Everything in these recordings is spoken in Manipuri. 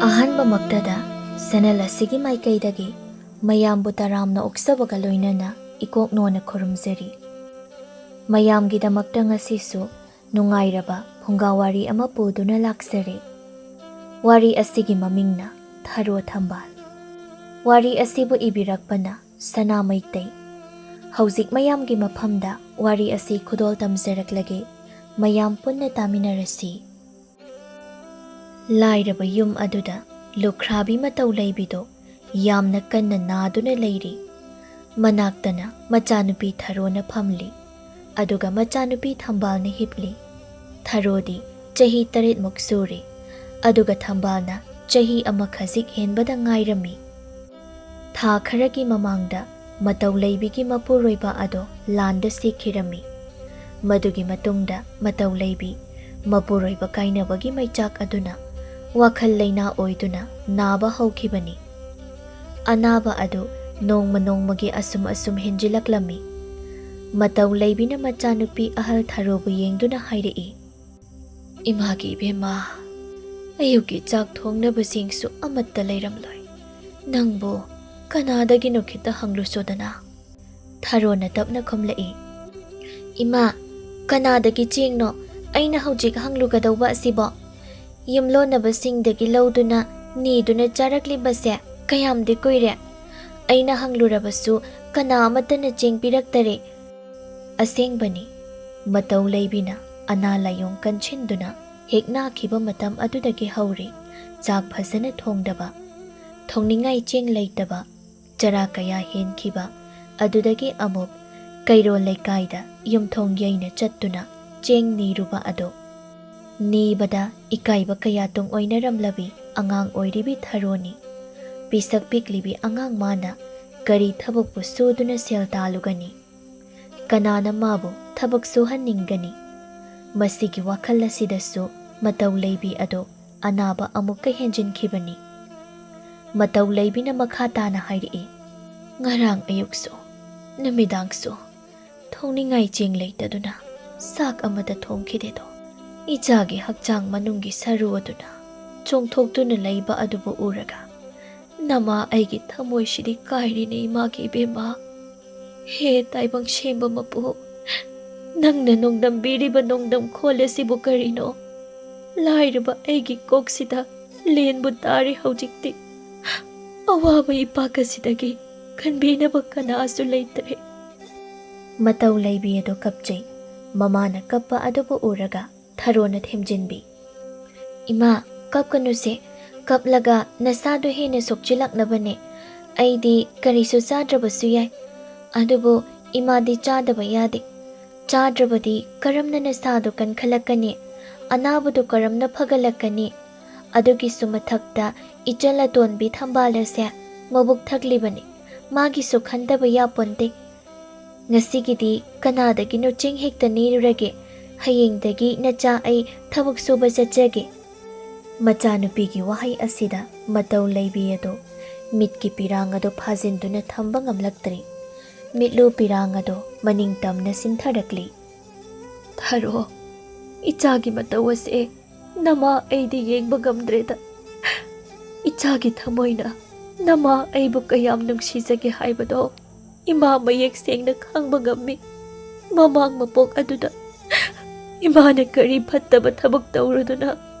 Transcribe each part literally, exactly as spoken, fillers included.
ꯑꯍꯥꯟꯕꯃꯛꯇꯗ ꯆꯦꯅꯦꯜ ꯑꯁꯤꯒꯤ ꯃꯥꯏꯀꯩꯗꯒꯤ ꯃꯌꯥꯝꯕꯨ ꯇꯔꯥꯝꯅ ꯑꯣꯛꯆꯕꯒ ꯂꯣꯏꯅꯅ ꯏꯀꯣꯛ ꯅꯣꯟꯅ ꯈꯨꯔꯨꯝꯖꯔꯤ꯫ ꯃꯌꯥꯝꯒꯤꯗꯃꯛꯇ ꯉꯁꯤꯁꯨ ꯅꯨꯡꯉꯥꯏꯔꯕ ꯐꯨꯡꯒꯥ ꯋꯥꯔꯤ ꯑꯃ ꯄꯨꯗꯨꯅ ꯂꯥꯛꯆꯔꯦ꯫ ꯋꯥꯔꯤ ꯑꯁꯤꯒꯤ ꯃꯃꯤꯡꯅ ꯊꯔꯣ ꯊꯝꯕꯥꯜ꯫ ꯋꯥꯔꯤ ꯑꯁꯤꯕꯨ ꯏꯕꯤꯔꯛꯄꯅ ꯁꯅꯥ ꯃꯩꯇꯩ꯫ ꯍꯧꯖꯤꯛ ꯃꯌꯥꯝꯒꯤ ꯃꯐꯝꯗ ꯋꯥꯔꯤ ꯑꯁꯤ ꯈꯨꯗꯣꯜ ꯇꯝꯖꯔꯛꯂꯒꯦ꯫ ꯃꯌꯥꯝ ꯄꯨꯟꯅ ꯇꯥꯃꯤꯟꯅꯔꯁꯤ꯫ ꯂꯥꯏꯔꯕ ꯌꯨꯝ ꯑꯗꯨꯗ ꯂꯨꯈ꯭ꯔꯥꯕꯤ ꯃꯇꯧ ꯂꯩꯕꯤꯗꯣ ꯌꯥꯝꯅ ꯀꯟꯅ ꯅꯥꯗꯨꯅ ꯂꯩꯔꯤ꯫ ꯃꯅꯥꯛꯇꯅ ꯃꯆꯥꯅꯨꯄꯤ ꯊꯔꯣꯅ ꯐꯝꯂꯤ, ꯑꯗꯨꯒ ꯃꯆꯥꯅꯨꯄꯤ ꯊꯝꯕꯥꯜꯅ ꯍꯤꯞꯂꯤ꯫ ꯊꯔꯣꯗꯤ ꯆꯍꯤ ꯇꯔꯦꯠꯃꯨꯛ ꯁꯨꯔꯦ, ꯑꯗꯨꯒ ꯊꯝꯕꯥꯜꯅ ꯆꯍꯤ ꯑꯃ ꯈꯖꯤꯛ ꯍꯦꯟꯕꯗ ꯉꯥꯏꯔꯝꯃꯤ꯫ ꯊꯥ ꯈꯔꯒꯤ ꯃꯃꯥꯡꯗ ꯃꯇꯧ ꯂꯩꯕꯤꯒꯤ ꯃꯄꯨꯔꯣꯏꯕ ꯑꯗꯣ ꯂꯥꯟꯗ ꯁꯤꯈꯤꯔꯝꯃꯤ꯫ ꯃꯗꯨꯒꯤ ꯃꯇꯨꯡꯗ ꯃꯇꯧ ꯂꯩꯕꯤ ꯃꯄꯨꯔꯣꯏꯕ ꯀꯥꯏꯅꯕꯒꯤ ꯃꯩꯆꯥꯛ ꯑꯗꯨꯅ ꯋꯥꯈꯜ ꯂꯩꯅꯥ ꯑꯣꯏꯗꯨꯅ ꯅꯥꯕ ꯍꯧꯈꯤꯕꯅꯤ꯫ ꯑꯅꯥꯕ ꯑꯗꯨ ꯅꯣꯡꯃ ꯅꯣꯡꯃꯒꯤ ꯑꯁꯨꯝ ꯑꯁꯨꯝ ꯍꯦꯟꯖꯤꯜꯂꯛꯂꯝꯃꯤ꯫ ꯃꯇꯧ ꯂꯩꯕꯤꯅ ꯃꯆꯥꯅꯨꯄꯤ ꯑꯍꯜ ꯊꯔꯣꯕꯨ ꯌꯦꯡꯗꯨꯅ ꯍꯥꯏꯔꯛꯏ, "ꯏꯃꯥꯒꯤ ꯏꯕꯦꯝꯃ, ꯑꯌꯨꯛꯀꯤ ꯆꯥꯛ ꯊꯣꯡꯅꯕꯁꯤꯡꯁꯨ ꯑꯃꯠꯇ ꯂꯩꯔꯝꯂꯣꯏ꯫ ꯅꯪꯕꯨ ꯀꯅꯥꯗꯒꯤꯅꯣ ꯈꯤꯇ ꯍꯪꯂꯨꯁꯣꯗꯅ?" ꯊꯔꯣꯅ ꯇꯞꯅ ꯈꯨꯝꯂꯛꯏ, "ꯏꯃꯥ, ꯀꯅꯥꯗꯒꯤ ꯆꯦꯡꯅꯣ ꯑꯩꯅ ꯍꯧꯖꯤꯛ ꯍꯪꯂꯨꯒꯗꯧꯕ ꯑꯁꯤꯕꯣ? ꯌꯨꯝꯂꯣꯟꯅꯕꯁꯤꯡꯗꯒꯤ ꯂꯧꯗꯨꯅ ꯅꯤꯗꯨꯅ ꯆꯥꯔꯛꯂꯤꯕꯁꯦ ꯀꯌꯥꯝꯗꯤ ꯀꯨꯏꯔꯦ꯫ ꯑꯩꯅ ꯍꯪꯂꯨꯔꯕꯁꯨ ꯀꯅꯥ ꯑꯃꯠꯇꯅ ꯆꯦꯡ ꯄꯤꯔꯛꯇꯔꯦ꯫" ꯑꯁꯦꯡꯕꯅꯤ, ꯃꯇꯧ ꯂꯩꯕꯤꯅ ꯑꯅꯥ ꯂꯥꯏꯌꯣꯡ ꯀꯟꯁꯤꯟꯗꯨꯅ ꯍꯦꯛ ꯅꯥꯈꯤꯕ ꯃꯇꯝ ꯑꯗꯨꯗꯒꯤ ꯍꯧꯔꯦ ꯆꯥꯛ ꯐꯖꯅ ꯊꯣꯡꯗꯕ, ꯊꯣꯡꯅꯤꯡꯉꯥꯏ ꯆꯦꯡ ꯂꯩꯇꯕ, ꯆꯔꯥ ꯀꯌꯥ ꯍꯦꯟꯈꯤꯕ꯫ ꯑꯗꯨꯗꯒꯤ ꯑꯃꯨꯛ ꯀꯩꯔꯣꯜ ꯂꯩꯀꯥꯏꯗ ꯌꯨꯝꯊꯣꯡ ꯌꯩꯅ ꯆꯠꯇꯨꯅ ꯆꯦꯡ ꯅꯤꯔꯨꯕ ꯑꯗꯣ, ꯅꯤꯕꯗ ꯏꯀꯥꯏꯕ ꯀꯌꯥ ꯇꯨꯡ ꯑꯣꯏꯅꯔꯝꯂꯕꯤ ꯑꯉꯥꯡ ꯑꯣꯏꯔꯤꯕꯤ ꯊꯔꯣꯅꯤ꯫ ꯄꯤꯁꯛ ꯄꯤꯛꯂꯤꯕꯤ ꯑꯉꯥꯡ ꯃꯥꯅ ꯀꯔꯤ ꯊꯕꯛꯄꯨ ꯁꯨꯗꯨꯅ ꯁꯦꯜ ꯇꯥꯜꯂꯨꯒꯅꯤ? ꯀꯅꯥꯅ ꯃꯥꯕꯨ ꯊꯕꯛ ꯁꯨꯍꯟꯅꯤꯡꯒꯅꯤ? ꯃꯁꯤꯒꯤ ꯋꯥꯈꯜ ꯑꯁꯤꯗꯁꯨ ꯃꯇꯧ ꯂꯩꯕꯤ ꯑꯗꯨ ꯑꯅꯥꯕ ꯑꯃꯨꯛꯀ ꯍꯦꯟꯖꯤꯟꯈꯤꯕꯅꯤ꯫ ꯃꯇꯧ ꯂꯩꯕꯤꯅ ꯃꯈꯥ ꯇꯥꯅ ꯍꯥꯏꯔꯛꯏ, "ꯉꯔꯥꯡ ꯑꯌꯨꯛꯁꯨ, ꯅꯨꯃꯤꯗꯥꯡꯁꯨ ꯊꯣꯡꯅꯤꯡꯉꯥꯏ ꯆꯦꯡ ꯂꯩꯇꯗꯨꯅ ꯆꯥꯛ ꯑꯃꯠꯇ ꯊꯣꯡꯈꯤꯗꯦꯗꯣ꯫ ꯏꯆꯥꯒꯤ ꯍꯛꯆꯥꯡ ꯃꯅꯨꯡꯒꯤ ꯁꯔꯨ ꯑꯗꯨꯅ ꯆꯣꯡꯊꯣꯛꯇꯨꯅ ꯂꯩꯕ ꯑꯗꯨꯕꯨ ꯎꯔꯒ, "ꯅꯃꯥ ꯑꯩꯒꯤ ꯊꯃꯣꯏꯁꯤꯗꯤ ꯀꯥꯏꯔꯤꯅꯦ ꯏꯃꯥꯒꯤ ꯏꯕꯦꯝꯃ꯫ ꯍꯦ ꯇꯥꯏꯕꯪ ꯁꯦꯝꯕ ꯃꯄꯨ, ꯅꯪꯅ ꯅꯣꯡꯗꯝꯕꯤꯔꯤꯕ ꯅꯣꯡꯗꯝ ꯈꯣꯜ ꯑꯁꯤꯕꯨ ꯀꯔꯤꯅꯣ? ꯂꯥꯏꯔꯕ ꯑꯩꯒꯤ ꯀꯣꯛꯁꯤꯗ ꯂꯦꯟꯕꯨ ꯇꯥꯔꯦ ꯍꯧꯖꯤꯛꯇꯤ꯫ ꯑꯋꯥꯕ ꯏꯄꯥꯛ ꯑꯁꯤꯗꯒꯤ ꯀꯟꯕꯤꯅꯕ ꯀꯅꯥꯁꯨ ꯂꯩꯇ꯭ꯔꯦ꯫" ꯃꯇꯧ ꯂꯩꯕꯤ ꯑꯗꯨ ꯀꯞꯆꯩ꯫ ꯃꯃꯥꯅ ꯀꯞꯄ ꯑꯗꯨꯕꯨ ꯎꯔꯒ ꯊꯔꯣꯅ ꯊꯦꯝꯖꯤꯟꯕꯤ, "ꯏꯃꯥ, ꯀꯞꯀꯅꯨꯁꯦ꯫ ꯀꯞꯂꯒ ꯅꯁꯥꯗꯣ ꯍꯦꯟꯅ ꯁꯣꯛꯆꯤꯜꯂꯛꯅꯕꯅꯦ꯫ ꯑꯩꯗꯤ ꯀꯔꯤꯁꯨ ꯆꯥꯗ꯭ꯔꯕꯁꯨ ꯌꯥꯏ, ꯑꯗꯨꯕꯨ ꯏꯃꯥꯗꯤ ꯆꯥꯗꯕ ꯌꯥꯗꯦ꯫ ꯆꯥꯗ꯭ꯔꯕꯗꯤ ꯀꯔꯝꯅ ꯅꯁꯥꯗꯣ ꯀꯟꯈꯠꯂꯛꯀꯅꯤ? ꯑꯅꯥꯕꯗꯨ ꯀꯔꯝꯅ ꯐꯒꯠꯂꯛꯀꯅꯤ? ꯑꯗꯨꯒꯤꯁꯨ ꯃꯊꯛꯇ ꯏꯆꯜ ꯑꯇꯣꯟꯕꯤ ꯊꯝꯕꯥꯜ ꯑꯁꯦ ꯃꯕꯨꯛ ꯊꯛꯂꯤꯕꯅꯤ꯫ ꯃꯥꯒꯤꯁꯨ ꯈꯟꯗꯕ ꯌꯥꯄꯣꯟꯇꯦ꯫ ꯉꯁꯤꯒꯤꯗꯤ ꯀꯅꯥꯗꯒꯤꯅꯣ ꯆꯦꯡ ꯍꯦꯛꯇ ꯅꯤꯔꯨꯔꯒꯦ꯫ ꯍꯌꯦꯡꯗꯒꯤ ꯅꯆꯥ ꯑꯩ ꯊꯕꯛ ꯁꯨꯕ ꯆꯠꯆꯒꯦ꯫" ꯃꯆꯥꯅꯨꯄꯤꯒꯤ ꯋꯥꯍꯩ ꯑꯁꯤꯗ ꯃꯇꯧ ꯂꯩꯕꯤ ꯑꯗꯨ ꯃꯤꯠꯀꯤ ꯄꯤꯔꯥꯡ ꯑꯗꯨ ꯐꯥꯖꯤꯟꯗꯨꯅ ꯊꯝꯕ ꯉꯝꯂꯛꯇ꯭ꯔꯦ꯫ ꯃꯤꯠꯂꯨ ꯄꯤꯔꯥꯡ ꯑꯗꯨ ꯃꯅꯤꯡ ꯇꯝꯅ ꯆꯤꯟꯊꯔꯛꯂꯤ꯫ "ꯊꯔꯣ, ꯏꯆꯥꯒꯤ ꯃꯇꯧ ꯑꯁꯦ ꯅꯃꯥ ꯑꯩꯗꯤ ꯌꯦꯡꯕ ꯉꯝꯗ꯭ꯔꯦꯗ꯫ ꯏꯆꯥꯒꯤ ꯊꯃꯣꯏꯅ ꯅꯃꯥ ꯑꯩꯕꯨ ꯀꯌꯥꯝ ꯅꯨꯡꯁꯤꯖꯒꯦ ꯍꯥꯏꯕꯗꯣ ꯏꯃꯥ ꯃꯌꯦꯛ ꯁꯦꯡꯅ ꯈꯪꯕ ꯉꯝꯃꯤ꯫ ꯃꯃꯥꯡ ꯃꯄꯣꯛ ꯑꯗꯨꯗ ꯏꯃꯥꯅ ꯀꯔꯤ ꯐꯠꯇꯕ ꯊꯕꯛ ꯇꯧꯔꯨꯗꯨꯅ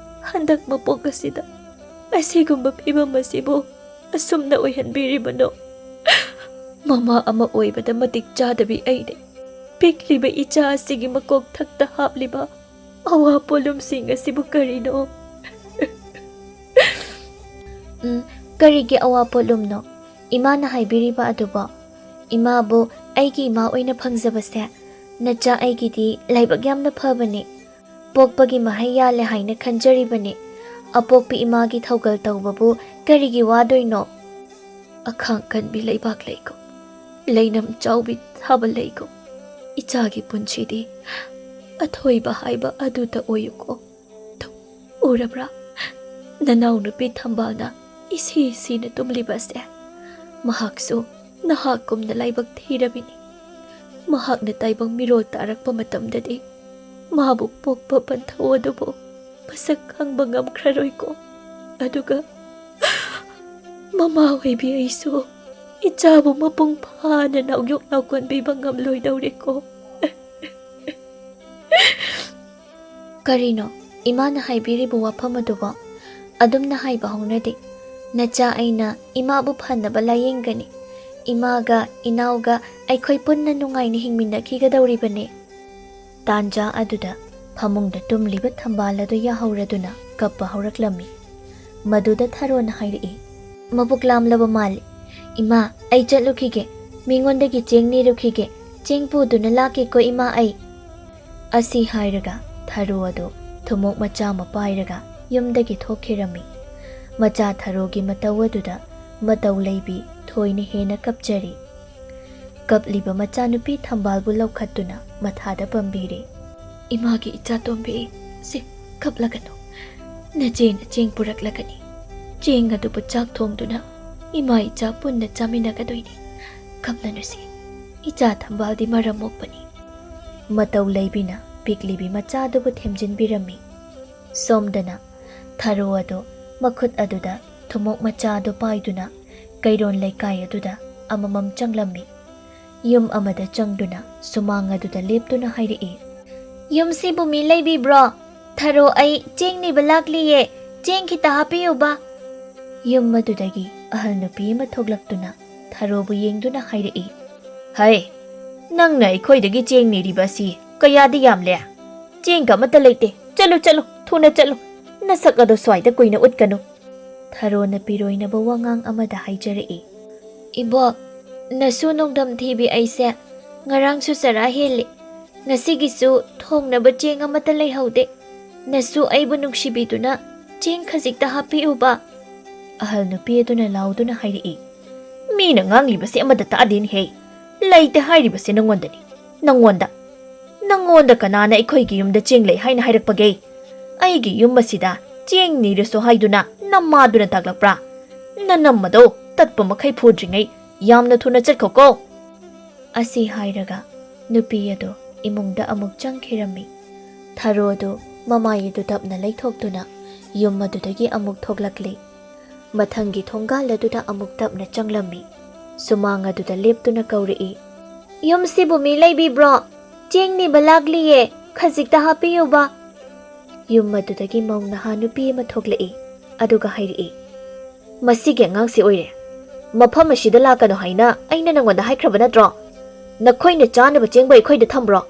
ꯍꯟꯗꯛ ꯃꯄꯣꯛ ꯑꯁꯤꯗ ꯑꯁꯤꯒꯨꯝꯕ ꯐꯤꯕꯝ ꯑꯁꯤꯕꯨ ꯑꯁꯨꯝꯅ ꯑꯣꯏꯍꯟꯕꯤꯔꯤꯕꯅꯣ? ꯃꯃꯥ ꯑꯃ ꯑꯣꯏꯕꯗ ꯃꯇꯤꯛ ꯆꯥꯗꯕꯤ ꯑꯩꯅꯦ꯫ ꯄꯤꯛꯂꯤꯕ ꯏꯆꯥ ꯑꯁꯤꯒꯤ ꯃꯀꯣꯛ ꯊꯛꯇ ꯍꯥꯞꯂꯤꯕ ꯑꯋꯥ ꯄꯣꯠꯂꯨꯝꯁꯤꯡ ꯑꯁꯤꯕꯨ ꯀꯔꯤꯅꯣ?" "ꯎꯝ, ꯀꯔꯤꯒꯤ ꯑꯋꯥ ꯄꯣꯠꯂꯨꯝꯅꯣ? ꯏꯃꯥꯅ ꯍꯥꯏꯕꯤꯔꯤꯕ ꯑꯗꯨꯕꯣ? ꯏꯃꯥꯕꯨ ꯑꯩꯒꯤ ꯏꯃꯥ ꯑꯣꯏꯅ ꯐꯪꯖꯕꯁꯦ ꯅꯆꯥ ꯑꯩꯒꯤꯗꯤ ꯂꯥꯏꯕꯛ ꯌꯥꯝꯅ ꯐꯕꯅꯤ꯫ ꯄꯣꯛꯄꯒꯤ ꯃꯍꯩ ꯌꯥꯜꯂꯦ ꯍꯥꯏꯅ ꯈꯟꯖꯔꯤꯕꯅꯤ꯫ ꯑꯄꯣꯛꯄꯤ ꯏꯃꯥꯒꯤ ꯊꯧꯒꯜ ꯇꯧꯕꯕꯨ ꯀꯔꯤꯒꯤ ꯋꯥꯗꯣꯏꯅꯣ?" "ꯑꯈꯥꯡ ꯀꯟꯕꯤ ꯂꯩꯕꯥꯛ ꯂꯩꯀꯣ, ꯂꯩꯅꯝ ꯆꯥꯎꯕꯤ ꯊꯥꯕꯜ ꯂꯩꯀꯣ, ꯏꯆꯥꯒꯤ ꯄꯨꯟꯁꯤꯗꯤ ꯑꯊꯣꯏꯕ ꯍꯥꯏꯕ ꯑꯗꯨꯗ ꯑꯣꯏꯌꯨꯀꯣ꯫ ꯇꯨ, ꯎꯔꯕ꯭ꯔꯥ? ꯅꯅꯥꯎꯅꯨꯄꯤ ꯊꯝꯕꯥꯜꯅ ꯏꯁꯤ ꯏꯁꯤꯅ ꯇꯨꯝꯂꯤꯕꯁꯦ꯫ ꯃꯍꯥꯛꯁꯨ ꯅꯍꯥꯛꯀꯨꯝꯅ ꯂꯥꯏꯕꯛ ꯊꯤꯔꯕꯤꯅꯤ꯫ ꯃꯍꯥꯛꯅ ꯇꯥꯏꯕꯪ ꯃꯤꯔꯣꯜ ꯇꯥꯔꯛꯄ ꯃꯇꯝꯗꯗꯤ ꯃꯥꯕꯨ ꯄꯣꯛꯄ ꯄꯟꯊꯧ ꯑꯗꯨꯕꯨ ꯃꯁꯛ ꯈꯪꯕ ꯉꯝꯈ꯭ꯔꯔꯣꯏꯀꯣ꯫" ꯑꯗꯨꯒ ꯃꯃꯥ ꯑꯣꯏꯕꯤ ꯑꯩꯁꯨ ꯏꯆꯥꯕꯨ ꯃꯄꯨꯡ ꯐꯥꯅ ꯅꯥꯎꯌꯣꯛ ꯅꯥꯎꯀꯣꯟꯕꯤꯕ ꯉꯝꯂꯣꯏꯗꯧꯔꯦꯀꯣ꯫ ꯀꯔꯤꯅꯣ ꯏꯃꯥꯅ ꯍꯥꯏꯕꯤꯔꯤꯕ ꯋꯥꯐꯝ ꯑꯗꯨꯕꯣ? ꯑꯗꯨꯝꯅ ꯍꯥꯏꯕ ꯍꯧꯅꯗꯦ꯫ ꯅꯆꯥ ꯑꯩꯅ ꯏꯃꯥꯕꯨ ꯐꯅꯕ ꯂꯥꯌꯦꯡꯒꯅꯤ꯫ ꯏꯃꯥꯒ ꯏꯅꯥꯎꯒ ꯑꯩꯈꯣꯏ ꯄꯨꯟꯅ ꯅꯨꯡꯉꯥꯏꯅ ꯍꯤꯡꯃꯤꯟꯅꯈꯤꯒꯗꯧꯔꯤꯕꯅꯤ꯫ ꯇꯥꯟꯖꯥ ꯑꯗꯨꯗ ꯐꯃꯨꯡꯗ ꯇꯨꯝꯂꯤꯕ ꯊꯝꯕꯥꯜ ꯑꯗꯨ ꯌꯥꯍꯧꯔꯗꯨꯅ ꯀꯞꯄ ꯍꯧꯔꯛꯂꯝꯃꯤ꯫ ꯃꯗꯨꯗ ꯊꯔꯣꯅ ꯍꯥꯏꯔꯛꯏ, "ꯃꯕꯨꯛ ꯂꯥꯝꯂꯕ ꯃꯥꯜꯂꯤ꯫ ꯏꯃꯥ, ꯑꯩ ꯆꯠꯂꯨꯈꯤꯒꯦ꯫ ꯃꯤꯉꯣꯟꯗꯒꯤ ꯆꯦꯡ ꯅꯤꯔꯨꯈꯤꯒꯦ꯫ ꯆꯦꯡ ꯄꯨꯗꯨꯅ ꯂꯥꯛꯀꯦꯀꯣ ꯏꯃꯥ ꯑꯩ꯫" ꯑꯁꯤ ꯍꯥꯏꯔꯒ ꯊꯔꯣ ꯑꯗꯨ ꯊꯨꯝꯃꯣꯛ ꯃꯆꯥ ꯑꯃ ꯄꯥꯏꯔꯒ ꯌꯨꯝꯗꯒꯤ ꯊꯣꯛꯈꯤꯔꯝꯃꯤ꯫ ꯃꯆꯥ ꯊꯔꯣꯒꯤ ꯃꯇꯧ ꯑꯗꯨꯗ ꯃꯇꯧ ꯂꯩꯕꯤ ꯊꯣꯏꯅ ꯍꯦꯟꯅ ꯀꯞꯆꯔꯤ꯫ ꯀꯞꯂꯤꯕ ꯃꯆꯥꯅꯨꯄꯤ ꯊꯝꯕꯥꯜꯕꯨ ꯂꯧꯈꯠꯇꯨꯅ ꯃꯊꯥꯗ ꯄꯝꯕꯤꯔꯦ꯫ "ꯏꯃꯥꯒꯤ ꯏꯆꯥꯇꯣꯝꯕꯤ, ꯁꯤ ꯀꯞꯂꯒꯅꯨ꯫ ꯅꯆꯦꯅ ꯆꯦꯡ ꯄꯨꯔꯛꯂꯒꯅꯤ꯫ ꯆꯦꯡ ꯑꯗꯨꯕꯨ ꯆꯥꯛ ꯊꯣꯡꯗꯨꯅ ꯏꯃꯥ ꯏꯆꯥ ꯄꯨꯟꯅ ꯆꯥꯃꯤꯟꯅꯒꯗꯣꯏꯅꯤ꯫ ꯀꯞꯂꯅꯨꯁꯤ꯫ ꯏꯆꯥ ꯊꯝꯕꯥꯜꯗꯤ ꯃꯔꯝ ꯃꯣꯛꯄꯅꯤ꯫" ꯃꯇꯧ ꯂꯩꯕꯤꯅ ꯄꯤꯛꯂꯤꯕꯤ ꯃꯆꯥꯗꯨꯕꯨ ꯊꯦꯝꯖꯤꯟꯕꯤꯔꯝꯃꯤ꯫ ꯁꯣꯝꯗꯅ ꯊꯔꯣ ꯑꯗꯨ ꯃꯈꯨꯠ ꯑꯗꯨꯗ ꯊꯨꯝꯃꯣꯛ ꯃꯆꯥ ꯑꯗꯨ ꯄꯥꯏꯗꯨꯅ ꯀꯩꯔꯣꯟ ꯂꯩꯀꯥꯏ ꯑꯗꯨꯗ ꯑꯃꯃꯝ ꯆꯪꯂꯝꯃꯤ꯫ ꯌꯨꯝ ꯑꯃꯗ ꯆꯪꯗꯨꯅ ꯁꯨꯃꯥꯡ ꯑꯗꯨꯗ ꯂꯦꯞꯇꯨꯅ ꯍꯥꯏꯔꯛꯏ, "ꯌꯨꯝꯁꯤꯕꯨ ꯃꯤ ꯂꯩꯕꯤꯕ꯭ꯔꯣ? ꯊꯔꯣ ꯑꯩ ꯆꯦꯡ ꯅꯤꯕ ꯂꯥꯛꯂꯤꯌꯦ꯫ ꯆꯦꯡ ꯈꯤꯇ ꯍꯥꯞꯄꯤꯌꯨꯕ꯫" ꯌꯨꯝ ꯑꯗꯨꯗꯒꯤ ꯑꯍꯜ ꯅꯨꯄꯤ ꯑꯃ ꯊꯣꯛꯂꯛꯇꯨꯅ ꯊꯔꯣꯕꯨ ꯌꯦꯡꯗꯨꯅ ꯍꯥꯏꯔꯛꯏ, "ꯍꯩ, ꯅꯪꯅ ꯑꯩꯈꯣꯏꯗꯒꯤ ꯆꯦꯡ ꯅꯤꯔꯤꯕ ꯑꯁꯤ ꯀꯌꯥꯗꯤ ꯌꯥꯝꯂꯦ? ꯆꯦꯡꯒ ꯑꯃꯠꯇ ꯂꯩꯇꯦ꯫ ꯆꯠꯂꯨ, ꯆꯠꯂꯨ, ꯊꯨꯅ ꯆꯠꯂꯨ꯫ ꯅꯁꯛ ꯑꯗꯨ ꯁ꯭ꯋꯥꯏꯗ ꯀꯨꯏꯅ ꯎꯠꯀꯅꯨ꯫" ꯊꯔꯣꯅ ꯄꯤꯔꯣꯏꯅꯕ ꯋꯥꯉꯥꯡ ꯑꯃꯗ ꯍꯥꯏꯖꯔꯛꯏ, "ꯏꯕꯣꯛ, ꯅꯁꯨ ꯅꯣꯡꯗꯝ ꯊꯤꯕꯤ ꯑꯩꯁꯦ ꯉꯔꯥꯡꯁꯨ ꯆꯔꯥ ꯍꯦꯜꯂꯤ꯫ ꯉꯁꯤꯒꯤꯁꯨ ꯊꯣꯡꯅꯕ ꯆꯦꯡ ꯑꯃꯠꯇ ꯂꯩꯍꯧꯗꯦ꯫ ꯅꯁꯨ ꯑꯩꯕꯨ ꯅꯨꯡꯁꯤꯕꯤꯗꯨꯅ ꯆꯦꯡ ꯈꯖꯤꯛꯇ ꯍꯥꯞꯄꯤꯌꯨꯕ꯫" ꯑꯍꯜ ꯅꯨꯄꯤ ꯑꯗꯨꯅ ꯂꯥꯎꯗꯨꯅ ꯍꯥꯏꯔꯛꯏ, "ꯃꯤꯅ ꯉꯥꯡꯂꯤꯕꯁꯤ ꯑꯃꯠꯇ ꯇꯥꯗꯦꯅꯦꯍꯦ꯫ ꯂꯩꯇꯦ ꯍꯥꯏꯔꯤꯕꯁꯤ ꯅꯪꯉꯣꯟꯗꯅꯤ꯫ ꯅꯪꯉꯣꯟꯗ, ꯅꯪꯉꯣꯟꯗ ꯀꯅꯥꯅ ꯑꯩꯈꯣꯏꯒꯤ ꯌꯨꯝꯗ ꯆꯦꯡ ꯂꯩ ꯍꯥꯏꯅ ꯍꯥꯏꯔꯛꯄꯒꯦ? ꯑꯩꯒꯤ ꯌꯨꯝ ꯑꯁꯤꯗ ꯆꯦꯡ ꯅꯤꯔꯁꯨ ꯍꯥꯏꯗꯨꯅ ꯅꯃꯥꯗꯨꯅ ꯇꯥꯛꯂꯛꯄ꯭ꯔꯥ? ꯅꯅꯝ ꯑꯗꯣ ꯇꯠꯄ ꯃꯈꯩ ꯐꯨꯗ꯭ꯔꯤꯉꯩ ꯌꯥꯝꯅ ꯊꯨꯅ ꯆꯠꯈꯣꯀꯣ꯫" ꯑꯁꯤ ꯍꯥꯏꯔꯒ ꯅꯨꯄꯤ ꯑꯗꯨ ꯏꯃꯨꯡꯗ ꯑꯃꯨꯛ ꯆꯪꯈꯤꯔꯝꯃꯤ꯫ ꯊꯔꯣ ꯑꯗꯨ ꯃꯃꯥꯏ ꯑꯗꯨ ꯇꯞꯅ ꯂꯩꯊꯣꯛꯇꯨꯅ ꯌꯨꯝ ꯑꯗꯨꯗꯒꯤ ꯑꯃꯨꯛ ꯊꯣꯛꯂꯛꯂꯤ꯫ ꯃꯊꯪꯒꯤ ꯊꯣꯡꯒꯥꯜ ꯑꯗꯨꯗ ꯑꯃꯨꯛ ꯇꯞꯅ ꯆꯪꯂꯝꯃꯤ꯫ ꯁꯨꯃꯥꯡ ꯑꯗꯨꯗ ꯂꯦꯞꯇꯨꯅ ꯀꯧꯔꯛꯏ, "ꯌꯨꯝꯁꯤꯕꯨ ꯃꯤ ꯂꯩꯕꯤꯕ꯭ꯔꯣ? ꯆꯦꯡ ꯅꯤꯕ ꯂꯥꯛꯂꯤꯌꯦ, ꯈꯖꯤꯛꯇ ꯍꯥꯞꯄꯤꯌꯨꯕ꯫" ꯌꯨꯝ ꯑꯗꯨꯗꯒꯤ ꯃꯧ ꯅꯍꯥ ꯅꯨꯄꯤ ꯑꯃ ꯊꯣꯛꯂꯛꯏ, ꯑꯗꯨꯒ ꯍꯥꯏꯔꯛꯏ, "ꯃꯁꯤꯒꯤ ꯑꯉꯥꯡꯁꯤ ꯑꯣꯏꯔꯦ꯫ ꯃꯐꯝ ꯑꯁꯤꯗ ꯂꯥꯛꯀꯅꯨ ꯍꯥꯏꯅ ꯑꯩꯅ ꯅꯪꯉꯣꯟꯗ ꯍꯥꯏꯈ꯭ꯔꯕ ꯅꯠꯇ꯭ꯔꯣ? ꯅꯈꯣꯏꯅ ꯆꯥꯅꯕ ꯆꯦꯡꯕꯨ ꯑꯩꯈꯣꯏꯗ ꯊꯝꯕ꯭ꯔꯣ?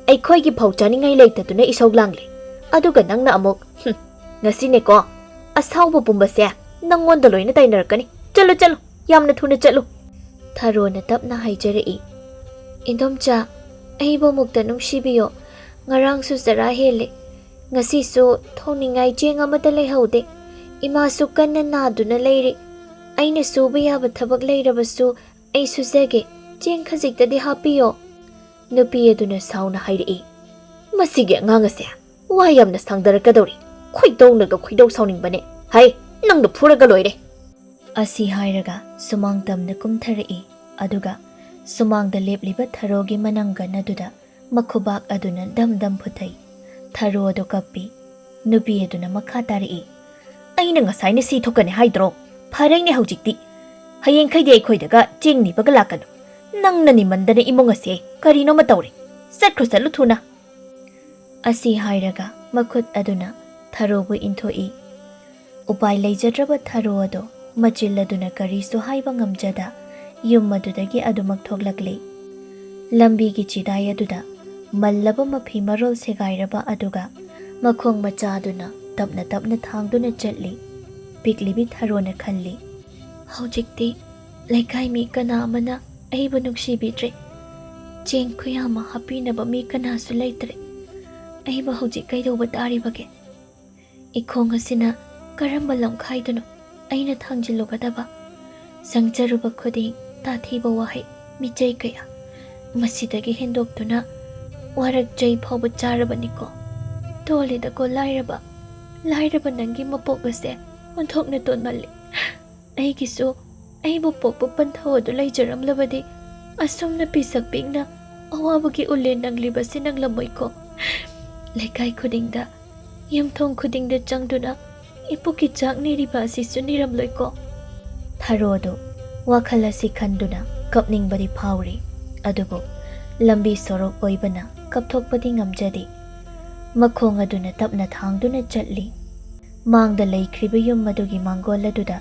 ꯑꯩꯈꯣꯏꯒꯤ ꯐꯧ ꯆꯥꯅꯤꯡꯉꯥꯏ ꯂꯩꯇꯗꯨꯅ ꯏꯁꯧ ꯂꯥꯡꯂꯤ꯫ ꯑꯗꯨꯒ ꯅꯪꯅ ꯑꯃꯨꯛ, ꯍꯨꯝ, ꯉꯁꯤꯅꯦꯀꯣ, ꯑꯁꯥꯎꯕ ꯄꯨꯝꯕꯁꯦ ꯅꯪꯉꯣꯟꯗ ꯂꯣꯏꯅ ꯇꯥꯏꯅꯔꯛꯀꯅꯤ꯫ ꯆꯠꯂꯨ, ꯆꯠꯂꯨ, ꯌꯥꯝꯅ ꯊꯨꯅ ꯆꯠꯂꯨ꯫" ꯊꯔꯣꯅ ꯇꯞꯅ ꯍꯥꯏꯖꯔꯛꯏ, "ꯏꯟꯗꯣꯝꯆꯥ, ꯑꯩꯕꯨ ꯑꯃꯨꯛꯇ ꯅꯨꯡꯁꯤꯕꯤꯌꯣ꯫ ꯉꯔꯥꯡꯁꯨ ꯆꯔꯥ ꯍꯦꯜꯂꯦ꯫ ꯉꯁꯤꯁꯨ ꯊꯣꯡꯅꯤꯡꯉꯥꯏ ꯆꯦꯡ ꯑꯃꯠꯇ ꯂꯩꯍꯧꯗꯦ꯫ ꯏꯃꯥꯁꯨ ꯀꯟꯅ ꯅꯥꯗꯨꯅ ꯂꯩꯔꯤ꯫ ꯑꯩꯅ ꯁꯨꯕ ꯌꯥꯕ ꯊꯕꯛ ꯂꯩꯔꯕꯁꯨ ꯑꯩ ꯁꯨꯖꯒꯦ꯫ ꯆꯦꯡ ꯈꯖꯤꯛꯇꯗꯤ ꯍꯥꯞꯄꯤꯌꯣ꯫" ꯅꯨꯄꯤ ꯑꯗꯨꯅ ꯁꯥꯎꯅ ꯍꯥꯏꯔꯛꯏ, "ꯃꯁꯤꯒꯤ ꯑꯉꯥꯡ ꯑꯁꯦ ꯋꯥ ꯌꯥꯝꯅ ꯁꯥꯡꯗꯔꯛꯀꯗꯧꯔꯤ꯫ ꯈꯣꯏꯗꯧꯅꯒ ꯈꯣꯏꯗꯧ ꯁꯥꯎꯅꯤꯡꯕꯅꯦ꯫ ꯍꯩ, ꯅꯪꯅ ꯐꯨꯔꯒ ꯂꯣꯏꯔꯦ꯫" ꯑꯁꯤ ꯍꯥꯏꯔꯒ ꯁꯨꯃꯥꯡ ꯇꯝꯅ ꯀꯨꯝꯊꯔꯛꯏ꯫ ꯑꯗꯨꯒ ꯁꯨꯃꯥꯡꯗ ꯂꯦꯞꯂꯤꯕ ꯊꯔꯣꯒꯤ ꯃꯅꯪꯒꯟ ꯑꯗꯨꯗ ꯃꯈꯨꯕꯥꯛ ꯑꯗꯨꯅ ꯗꯝ ꯗꯝ ꯐꯨꯊꯩ꯫ ꯊꯔꯣ ꯑꯗꯨ ꯀꯞꯄꯤ꯫ ꯅꯨꯄꯤ ꯑꯗꯨꯅ ꯃꯈꯥ ꯇꯥꯔꯛꯏ, "ꯑꯩꯅ ꯉꯁꯥꯏꯅ ꯁꯤ ꯊꯣꯛꯀꯅꯤ ꯍꯥꯏꯗ꯭ꯔꯣ? ꯐꯔꯦꯅꯦ ꯍꯧꯖꯤꯛꯇꯤ꯫ ꯍꯌꯦꯡꯈꯩꯗꯤ ꯑꯩꯈꯣꯏꯗꯒ ꯆꯦꯡ ꯅꯤꯕꯒ ꯂꯥꯛꯀꯅꯨ꯫ ꯅꯪꯅ ꯅꯤꯃꯟꯗꯅ ꯏꯃꯨꯡ ꯑꯁꯦ ꯀꯔꯤꯅꯣꯃ ꯇꯧꯔꯦ꯫ ꯆꯠꯈ꯭ꯔꯣ, ꯆꯠꯂꯨ ꯊꯨꯅ꯫" ꯑꯁꯤ ꯍꯥꯏꯔꯒ ꯃꯈꯨꯠ ꯑꯗꯨꯅ ꯊꯔꯣꯕꯨ ꯏꯟꯊꯣꯛꯏ꯫ ꯎꯄꯥꯏ ꯂꯩꯖꯗ꯭ꯔꯕ ꯊꯔꯣ ꯑꯗꯣ ꯃꯆꯤꯜ ꯑꯗꯨꯅ ꯀꯔꯤꯁꯨ ꯍꯥꯏꯕ ꯉꯝꯖꯗ ꯌꯨꯝ ꯑꯗꯨꯗꯒꯤ ꯑꯗꯨꯃꯛ ꯊꯣꯛꯂꯛꯂꯤ꯫ ꯂꯝꯕꯤꯒꯤ ꯆꯤꯗꯥꯏ ꯑꯗꯨꯗ ꯃꯜꯂꯕ ꯃꯐꯤ ꯃꯔꯣꯜ ꯁꯦꯒꯥꯏꯔꯕ ꯑꯗꯨꯒ ꯃꯈꯣꯡ ꯃꯆꯥ ꯑꯗꯨꯅ ꯇꯞꯅ ꯇꯞꯅ ꯊꯥꯡꯗꯨꯅ ꯆꯠꯂꯤ꯫ ꯄꯤꯛꯂꯤꯕꯤ ꯊꯔꯣꯅ ꯈꯜꯂꯤ, "ꯍꯧꯖꯤꯛꯇꯤ ꯂꯩꯀꯥꯏ ꯃꯤ ꯀꯅꯥ ꯑꯃꯅ ꯑꯩꯕꯨ ꯅꯨꯡꯁꯤꯕꯤꯗ꯭ꯔꯦ꯫ ꯆꯦꯡ ꯈꯨꯌꯥꯝ ꯑꯃ ꯍꯥꯞꯄꯤꯅꯕ ꯃꯤ ꯀꯅꯥꯁꯨ ꯂꯩꯇ꯭ꯔꯦ꯫ ꯑꯩꯕꯨ ꯍꯧꯖꯤꯛ ꯀꯩꯗꯧꯕ ꯇꯥꯔꯤꯕꯒꯦ? ꯏꯈꯣꯡ ꯑꯁꯤꯅ ꯀꯔꯝꯕ ꯂꯝꯈꯥꯏꯗꯅꯣ ꯑꯩꯅ ꯊꯥꯡꯖꯤꯜꯂꯨꯒꯗꯕ? ꯆꯪꯖꯔꯨꯕ ꯈꯨꯗꯤꯡ ꯇꯥꯊꯤꯕ ꯋꯥꯍꯩ, ꯃꯤꯆꯩ ꯀꯌꯥ꯫ ꯃꯁꯤꯗꯒꯤ ꯍꯦꯟꯗꯣꯛꯇꯨꯅ ꯋꯥꯔꯛ ꯆꯩ ꯐꯥꯎꯕ ꯆꯥꯔꯕꯅꯤꯀꯣ꯫ ꯇꯣꯜꯂꯤꯗꯀꯣ ꯂꯥꯏꯔꯕ, ꯂꯥꯏꯔꯕ ꯅꯪꯒꯤ ꯃꯄꯣꯛ ꯑꯁꯦ ꯑꯣꯟꯊꯣꯛꯅ ꯇꯣꯟꯃꯜꯂꯤ꯫ ꯑꯩꯒꯤꯁꯨ ꯑꯩꯕꯨ ꯄꯣꯛꯄ ꯄꯟꯊꯧ ꯑꯗꯨ ꯂꯩꯖꯔꯝꯂꯕꯗꯤ ꯑꯁꯨꯝꯅ ꯄꯤꯁꯛ ꯄꯤꯛꯅ ꯑꯋꯥꯕꯒꯤ ꯎꯂꯦꯟ ꯅꯪꯂꯤꯕꯁꯤ ꯅꯪꯂꯝꯃꯣꯏꯀꯣ꯫ ꯂꯩꯀꯥꯏ ꯈꯨꯗꯤꯡꯗ ꯌꯨꯝꯊꯣꯡ ꯈꯨꯗꯤꯡꯗ ꯆꯪꯗꯨꯅ ꯏꯄꯨꯛꯀꯤ ꯆꯥꯛ ꯅꯤꯔꯤꯕ ꯑꯁꯤꯁꯨ ꯅꯤꯔꯝꯂꯣꯏꯀꯣ? ꯊꯔꯣꯗꯨ ꯋꯥꯈꯜ ꯑꯁꯤ ꯈꯟꯗꯨꯅ ꯀꯞꯅꯤꯡꯕꯗꯤ ꯐꯥꯎꯔꯤ, ꯑꯗꯨꯕꯨ ꯂꯝꯕꯤ ꯁꯣꯔꯣꯛ ꯑꯣꯏꯕꯅ ꯀꯞꯊꯣꯛꯄꯗꯤ ꯉꯝꯖꯗꯦ꯫ ꯃꯈꯣꯡ ꯑꯗꯨꯅ ꯇꯞꯅ ꯊꯥꯡꯗꯨꯅ ꯆꯠꯂꯤ꯫ ꯃꯥꯡꯗ ꯂꯩꯈ꯭ꯔꯤꯕ ꯌꯨꯝ ꯑꯗꯨꯒꯤ ꯃꯥꯡꯒꯣꯜ ꯑꯗꯨꯗ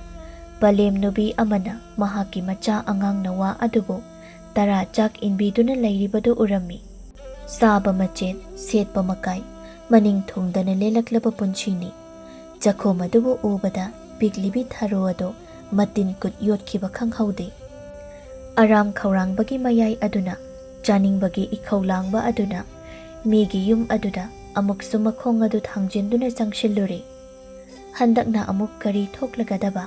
ꯄꯂꯦꯝ ꯅꯨꯄꯤ ꯑꯃꯅ ꯃꯍꯥꯛꯀꯤ ꯃꯆꯥ ꯑꯉꯥꯡ ꯅꯋꯥ ꯑꯗꯨꯕꯨ ꯇꯔꯥ ꯆꯥꯛ ꯏꯟꯕꯤꯗꯨꯅ ꯂꯩꯔꯤꯕꯗꯨ ꯎꯔꯝꯃꯤ꯫ ꯆꯥꯕ ꯃꯆꯦꯠ, ꯁꯦꯠꯄ ꯃꯀꯥꯏ, ꯃꯅꯤꯡ ꯊꯨꯡꯗꯅ ꯂꯦꯜꯂꯛꯂꯕ ꯄꯨꯟꯁꯤꯅꯤ꯫ ꯆꯈꯣꯝ ꯑꯗꯨꯕꯨ ꯎꯕꯗ ꯄꯤꯛꯂꯤꯕꯤ ꯊꯔꯣ ꯑꯗꯨ ꯃꯇꯤꯟ ꯀꯨꯠ ꯌꯣꯠꯈꯤꯕ ꯈꯪꯍꯧꯗꯦ꯫ ꯑꯔꯥꯝ ꯈꯧꯔꯥꯡꯕꯒꯤ ꯃꯌꯥꯏ ꯑꯗꯨꯅ ꯆꯥꯅꯤꯡꯕꯒꯤ ꯏꯈꯧ ꯂꯥꯡꯕ ꯑꯗꯨꯅ ꯃꯤꯒꯤ ꯌꯨꯝ ꯑꯗꯨꯗ ꯑꯃꯨꯛꯁꯨ ꯃꯈꯣꯡ ꯑꯗꯨ ꯊꯥꯡꯖꯤꯟꯗꯨꯅ ꯆꯪꯁꯤꯜꯂꯨꯔꯦ꯫ ꯍꯟꯗꯛꯅ ꯑꯃꯨꯛ ꯀꯔꯤ ꯊꯣꯛꯂꯒꯗꯕ?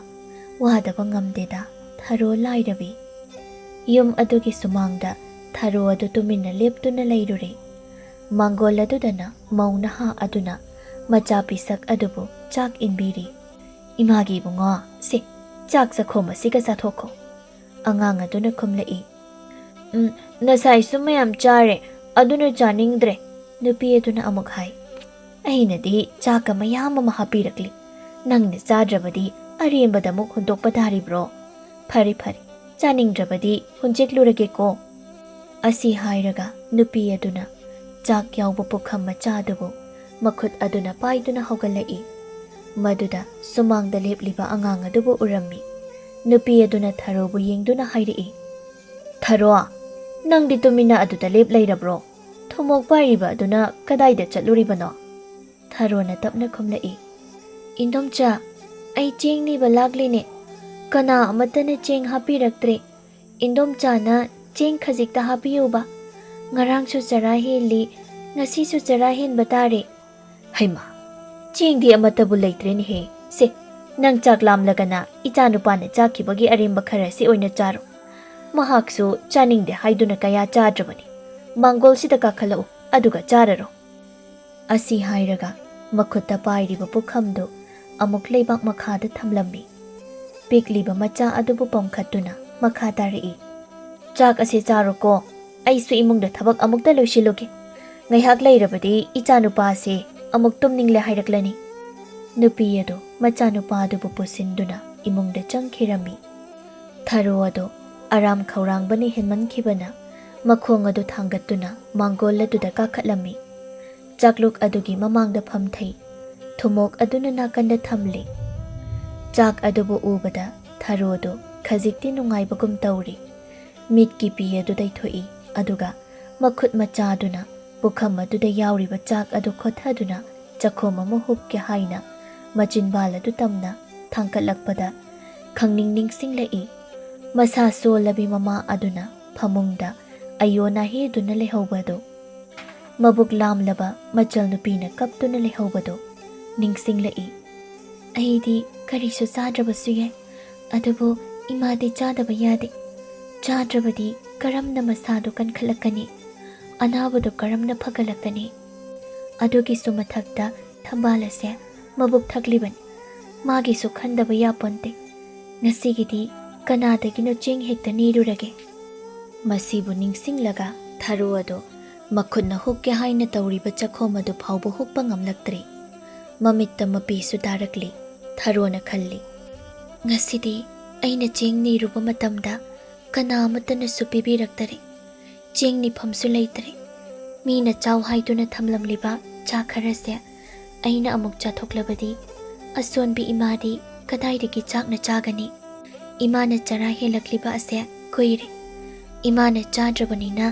ꯋꯥꯗꯕ ꯉꯝꯗꯦꯗ, ꯊꯔꯣ ꯂꯥꯏꯔꯕꯤ꯫ ꯌꯨꯝ ꯑꯗꯨꯒꯤ ꯁꯨꯃꯥꯡꯗ ꯊꯔꯣ ꯑꯗꯨ ꯇꯨꯃꯤꯟꯅ ꯂꯦꯞꯇꯨꯅ ꯂꯩꯔꯨꯔꯦ꯫ ꯃꯥꯡꯒꯣꯜ ꯑꯗꯨꯗꯅ ꯃꯧ ꯅꯍꯥ ꯑꯗꯨꯅ ꯃꯆꯥ ꯄꯤꯁꯛ ꯑꯗꯨꯕꯨ ꯆꯥꯛ ꯏꯟꯕꯤꯔꯤ꯫ "ꯏꯃꯥꯒꯤ ꯏꯕꯨꯡꯉꯣ, ꯁꯦ, ꯆꯥꯛ ꯆꯈꯣꯝ ꯑꯁꯤꯒ ꯆꯥꯊꯣꯛꯈꯣ", ꯑꯉꯥꯡ ꯑꯗꯨꯅ ꯈꯨꯝꯂꯛꯏ꯫ "ꯎꯝ, ꯉꯁꯥꯏꯁꯨ ꯃꯌꯥꯝ ꯆꯥꯔꯦ, ꯑꯗꯨꯅ ꯆꯥꯅꯤꯡꯗ꯭ꯔꯦ", ꯅꯨꯄꯤ ꯑꯗꯨꯅ ꯑꯃꯨꯛ ꯍꯥꯏ꯫ "ꯑꯩꯅꯗꯤ ꯆꯥꯛꯀ ꯃꯌꯥꯝ ꯑꯃ ꯍꯥꯞꯄꯤꯔꯛꯂꯤ, ꯅꯪꯅ ꯆꯥꯗ꯭ꯔꯕꯗꯤ ꯑꯔꯦꯝꯕꯗ ꯑꯃꯨꯛ ꯍꯨꯟꯗꯣꯛꯄ ꯇꯥꯔꯤꯕ꯭ꯔꯣ? ꯐꯔꯦ ꯐꯔꯦ, ꯆꯥꯅꯤꯡꯗ꯭ꯔꯕꯗꯤ ꯍꯨꯟꯖꯤꯛꯂꯨꯔꯒꯦꯀꯣ"꯫ ꯑꯁꯤ ꯍꯥꯏꯔꯒ ꯅꯨꯄꯤ ꯑꯗꯨꯅ ꯆꯥꯛ ꯌꯥꯎꯕ ꯄꯨꯈꯝ ꯃꯆꯥ ꯑꯗꯨꯕꯨ ꯃꯈꯨꯠ ꯑꯗꯨꯅ ꯄꯥꯏꯗꯨꯅ ꯍꯧꯒꯠꯂꯛꯏ꯫ ꯃꯗꯨꯗ ꯁꯨꯃꯥꯡꯗ ꯂꯦꯞꯂꯤꯕ ꯑꯉꯥꯡ ꯑꯗꯨꯕꯨ ꯎꯔꯝꯃꯤ꯫ ꯅꯨꯄꯤ ꯑꯗꯨꯅ ꯊꯔꯣꯕꯨ ꯌꯦꯡꯗꯨꯅ ꯍꯥꯏꯔꯛꯏ, "ꯊꯔꯣ, ꯅꯪꯗꯤ ꯇꯨꯃꯤꯟꯅ ꯑꯗꯨꯗ ꯂꯦꯞ ꯂꯩꯔꯕ꯭ꯔꯣ? ꯊꯨꯝꯃꯣꯛ ꯄꯥꯏꯔꯤꯕ ꯑꯗꯨꯅ ꯀꯗꯥꯏꯗ ꯆꯠꯂꯨꯔꯤꯕꯅꯣ?" ꯊꯔꯣꯅ ꯇꯞꯅ ꯈꯨꯝꯂꯛꯏ, "ꯏꯟꯗꯣꯝꯆꯥ, ꯑꯩ ꯆꯦꯡ ꯅꯤꯕ ꯂꯥꯛꯂꯤꯅꯦ꯫ ꯀꯅꯥ ꯑꯃꯠꯇꯅ ꯆꯦꯡ ꯍꯥꯞꯄꯤꯔꯛꯇ꯭ꯔꯦ꯫ ꯏꯟꯗꯣꯝꯆꯥꯅ ꯆꯦꯡ ꯈꯖꯤꯛꯇ ꯍꯥꯞꯄꯤꯌꯨꯕ꯫ ꯉꯔꯥꯡꯁꯨ ꯆꯔꯥ ꯍꯦꯜꯂꯤ, ꯉꯁꯤꯁꯨ ꯆꯔꯥ ꯍꯦꯟꯕ ꯇꯥꯔꯦ"꯫ "ꯍꯩꯃꯥ, ꯆꯦꯡꯗꯤ ꯑꯃꯠꯇꯕꯨ ꯂꯩꯇ꯭ꯔꯦꯅꯦꯍꯦ꯫ ꯁꯦ, ꯅꯪ ꯆꯥꯛ ꯂꯥꯝꯂꯒꯅ ꯏꯆꯥꯅꯨꯄꯥꯅ ꯆꯥꯈꯤꯕꯒꯤ ꯑꯔꯦꯝꯕ ꯈꯔꯁꯤ ꯑꯣꯏꯅ ꯆꯥꯔꯣ꯫ ꯃꯍꯥꯛꯁꯨ ꯆꯥꯅꯤꯡꯗꯦ ꯍꯥꯏꯗꯨꯅ ꯀꯌꯥ ꯆꯥꯗ꯭ꯔꯕꯅꯤ꯫ ꯃꯥꯡꯒꯣꯜꯁꯤꯗ ꯀꯥꯈꯠꯂꯛꯎ, ꯑꯗꯨꯒ ꯆꯥꯔꯔꯣ"꯫ ꯑꯁꯤ ꯍꯥꯏꯔꯒ ꯃꯈꯨꯠꯇ ꯄꯥꯏꯔꯤꯕ ꯄꯨꯈꯝꯗꯨ ꯑꯃꯨꯛ ꯂꯩꯕꯥꯛ ꯃꯈꯥꯗ ꯊꯝꯂꯝꯃꯤ꯫ ꯄꯤꯛꯂꯤꯕ ꯃꯆꯥ ꯑꯗꯨꯕꯨ ꯄꯝꯈꯠꯇꯨꯅ ꯃꯈꯥ ꯇꯥꯔꯛꯏ, "ꯆꯥꯛ ꯑꯁꯤ ꯆꯥꯔꯣꯀꯣ, ꯑꯩꯁꯨ ꯏꯃꯨꯡꯗ ꯊꯕꯛ ꯑꯃꯨꯛꯇ ꯂꯣꯏꯁꯤꯜꯂꯨꯒꯦ꯫ ꯉꯥꯏꯍꯥꯛ ꯂꯩꯔꯕꯗꯤ ꯏꯆꯥꯅꯨꯄꯥ ꯑꯁꯤ ꯑꯃꯨꯛ ꯇꯨꯝꯅꯤꯡꯂꯦ ꯍꯥꯏꯔꯛꯂꯅꯤ꯫ ꯅꯨꯄꯤ ꯑꯗꯨ ꯃꯆꯥꯅꯨꯄꯥ ꯑꯗꯨꯕꯨ ꯄꯨꯁꯤꯟꯗꯨꯅ ꯏꯃꯨꯡꯗ ꯆꯪꯈꯤꯔꯝꯃꯤ꯫ ꯊꯔꯣ ꯑꯗꯨ ꯑꯔꯥꯝ ꯈꯧꯔꯥꯡꯕꯅ ꯍꯦꯟꯃꯟꯈꯤꯕꯅ ꯃꯈꯣꯡ ꯑꯗꯨ ꯊꯥꯡꯒꯠꯇꯨꯅ ꯃꯥꯡꯒꯣꯜ ꯑꯗꯨꯗ ꯀꯥꯈꯠꯂꯝꯃꯤ꯫ ꯆꯥꯛꯂꯨꯛ ꯑꯗꯨꯒꯤ ꯃꯃꯥꯡꯗ ꯐꯝꯊꯩ꯫ ꯊꯨꯝꯃꯣꯛ ꯑꯗꯨꯅ ꯅꯥꯀꯟꯗ ꯊꯝꯂꯤ꯫ ꯆꯥꯛ ꯑꯗꯨꯕꯨ ꯎꯕꯗ ꯊꯔꯣꯗꯨ ꯈꯖꯤꯛꯇꯤ ꯅꯨꯡꯉꯥꯏꯕꯒꯨꯝ ꯇꯧꯔꯤ꯫ ꯃꯤꯠꯀꯤ ꯄꯤ ꯑꯗꯨ ꯇꯩꯊꯣꯛꯏ, ꯑꯗꯨꯒ ꯃꯈꯨꯠ ꯃꯆꯥꯗꯨꯅ ꯄꯨꯈꯝ ꯑꯗꯨꯗ ꯌꯥꯎꯔꯤꯕ ꯆꯥꯛ ꯑꯗꯨ ꯈꯣꯠꯊꯗꯨꯅ ꯆꯈꯣꯝ ꯑꯃ ꯍꯨꯞꯀꯦ ꯍꯥꯏꯅ ꯃꯆꯤꯟꯕꯥꯜ ꯑꯗꯨ ꯇꯝꯅ ꯊꯥꯡꯀꯠꯂꯛꯄꯗ ꯈꯪꯅꯤꯡ ꯅꯤꯡꯁꯤꯡꯂꯛꯏ꯫ ꯃꯁꯥ ꯁꯣꯜꯂꯕꯤ ꯃꯃꯥ ꯑꯗꯨꯅ ꯐꯃꯨꯡꯗ ꯑꯌꯣ ꯅꯥꯍꯦꯗꯨꯅ ꯂꯩꯍꯧꯕꯗꯨ, ꯃꯕꯨꯛ ꯂꯥꯝꯂꯕ ꯃꯆꯜ ꯅꯨꯄꯤꯅ ꯀꯞꯇꯨꯅ ꯂꯩꯍꯧꯕꯗꯨ ꯅꯤꯡꯁꯤꯡꯂꯛꯏ꯫ "ꯑꯩꯗꯤ ꯀꯔꯤꯁꯨ ꯆꯥꯗ꯭ꯔꯕꯁꯨ ꯌꯥꯏ, ꯑꯗꯨꯕꯨ ꯏꯃꯥꯗꯤ ꯆꯥꯗꯕ ꯌꯥꯗꯦ꯫ ꯆꯥꯗ꯭ꯔꯕꯗꯤ ꯀꯔꯝꯅ ꯃꯁꯥꯗꯨ ꯀꯟꯈꯠꯂꯛꯀꯅꯤ? ꯑꯅꯥꯕꯗꯨ ꯀꯔꯝꯅ ꯐꯒꯠꯂꯛꯀꯅꯤ? ꯑꯗꯨꯒꯤꯁꯨ ꯃꯊꯛꯇ ꯊꯝꯕꯥꯜ ꯑꯁꯦ ꯃꯕꯨꯛ ꯊꯛꯂꯤꯕꯅꯤ꯫ ꯃꯥꯒꯤꯁꯨ ꯈꯟꯗꯕ ꯌꯥꯄꯣꯟꯇꯦ꯫ ꯉꯁꯤꯒꯤꯗꯤ ꯀꯅꯥꯗꯒꯤꯅꯣ ꯆꯦꯡ ꯍꯦꯛꯇ ꯅꯤꯔꯨꯔꯒꯦ꯫" ꯃꯁꯤꯕꯨ ꯅꯤꯡꯁꯤꯡꯂꯒ ꯊꯔꯣ ꯑꯗꯨ ꯃꯈꯨꯠꯅ ꯍꯨꯛꯀꯦ ꯍꯥꯏꯅ ꯇꯧꯔꯤꯕ ꯆꯈꯣꯝ ꯑꯗꯨ ꯐꯥꯎꯕ ꯍꯨꯛꯄ ꯉꯝꯂꯛꯇ꯭ꯔꯤ꯫ ꯃꯃꯤꯠꯇ ꯃꯄꯤꯁꯨ ꯇꯥꯔꯛꯂꯤ꯫ ꯊꯔꯣꯅ ꯈꯜꯂꯤ, "ꯉꯁꯤꯗꯤ ꯑꯩꯅ ꯆꯦꯡ ꯅꯤꯔꯨꯕ ꯃꯇꯝꯗ ꯀꯅꯥ ꯑꯃꯠꯇꯅꯁꯨ ꯄꯤꯕꯤꯔꯛꯇꯔꯦ꯫ ꯆꯦꯡ ꯅꯤꯐꯝꯁꯨ ꯂꯩꯇꯔꯦ꯫ ꯃꯤꯅ ꯆꯥꯎ ꯍꯥꯏꯗꯨꯅ ꯊꯝꯂꯝꯂꯤꯕ ꯆꯥꯛ ꯈꯔꯁꯦ ꯑꯩꯅ ꯑꯃꯨꯛ ꯆꯥꯊꯣꯛꯂꯕꯗꯤ ꯑꯁꯣꯟꯕꯤ ꯏꯃꯥꯗꯤ ꯀꯗꯥꯏꯗꯒꯤ ꯆꯥꯛꯅ ꯆꯥꯒꯅꯤ? ꯏꯃꯥꯅ ꯆꯔꯥ ꯍꯦꯜꯂꯛꯂꯤꯕ ꯑꯁꯦ ꯀꯨꯏꯔꯦ꯫ ꯏꯃꯥꯅ ꯆꯥꯗ꯭ꯔꯕꯅꯤꯅ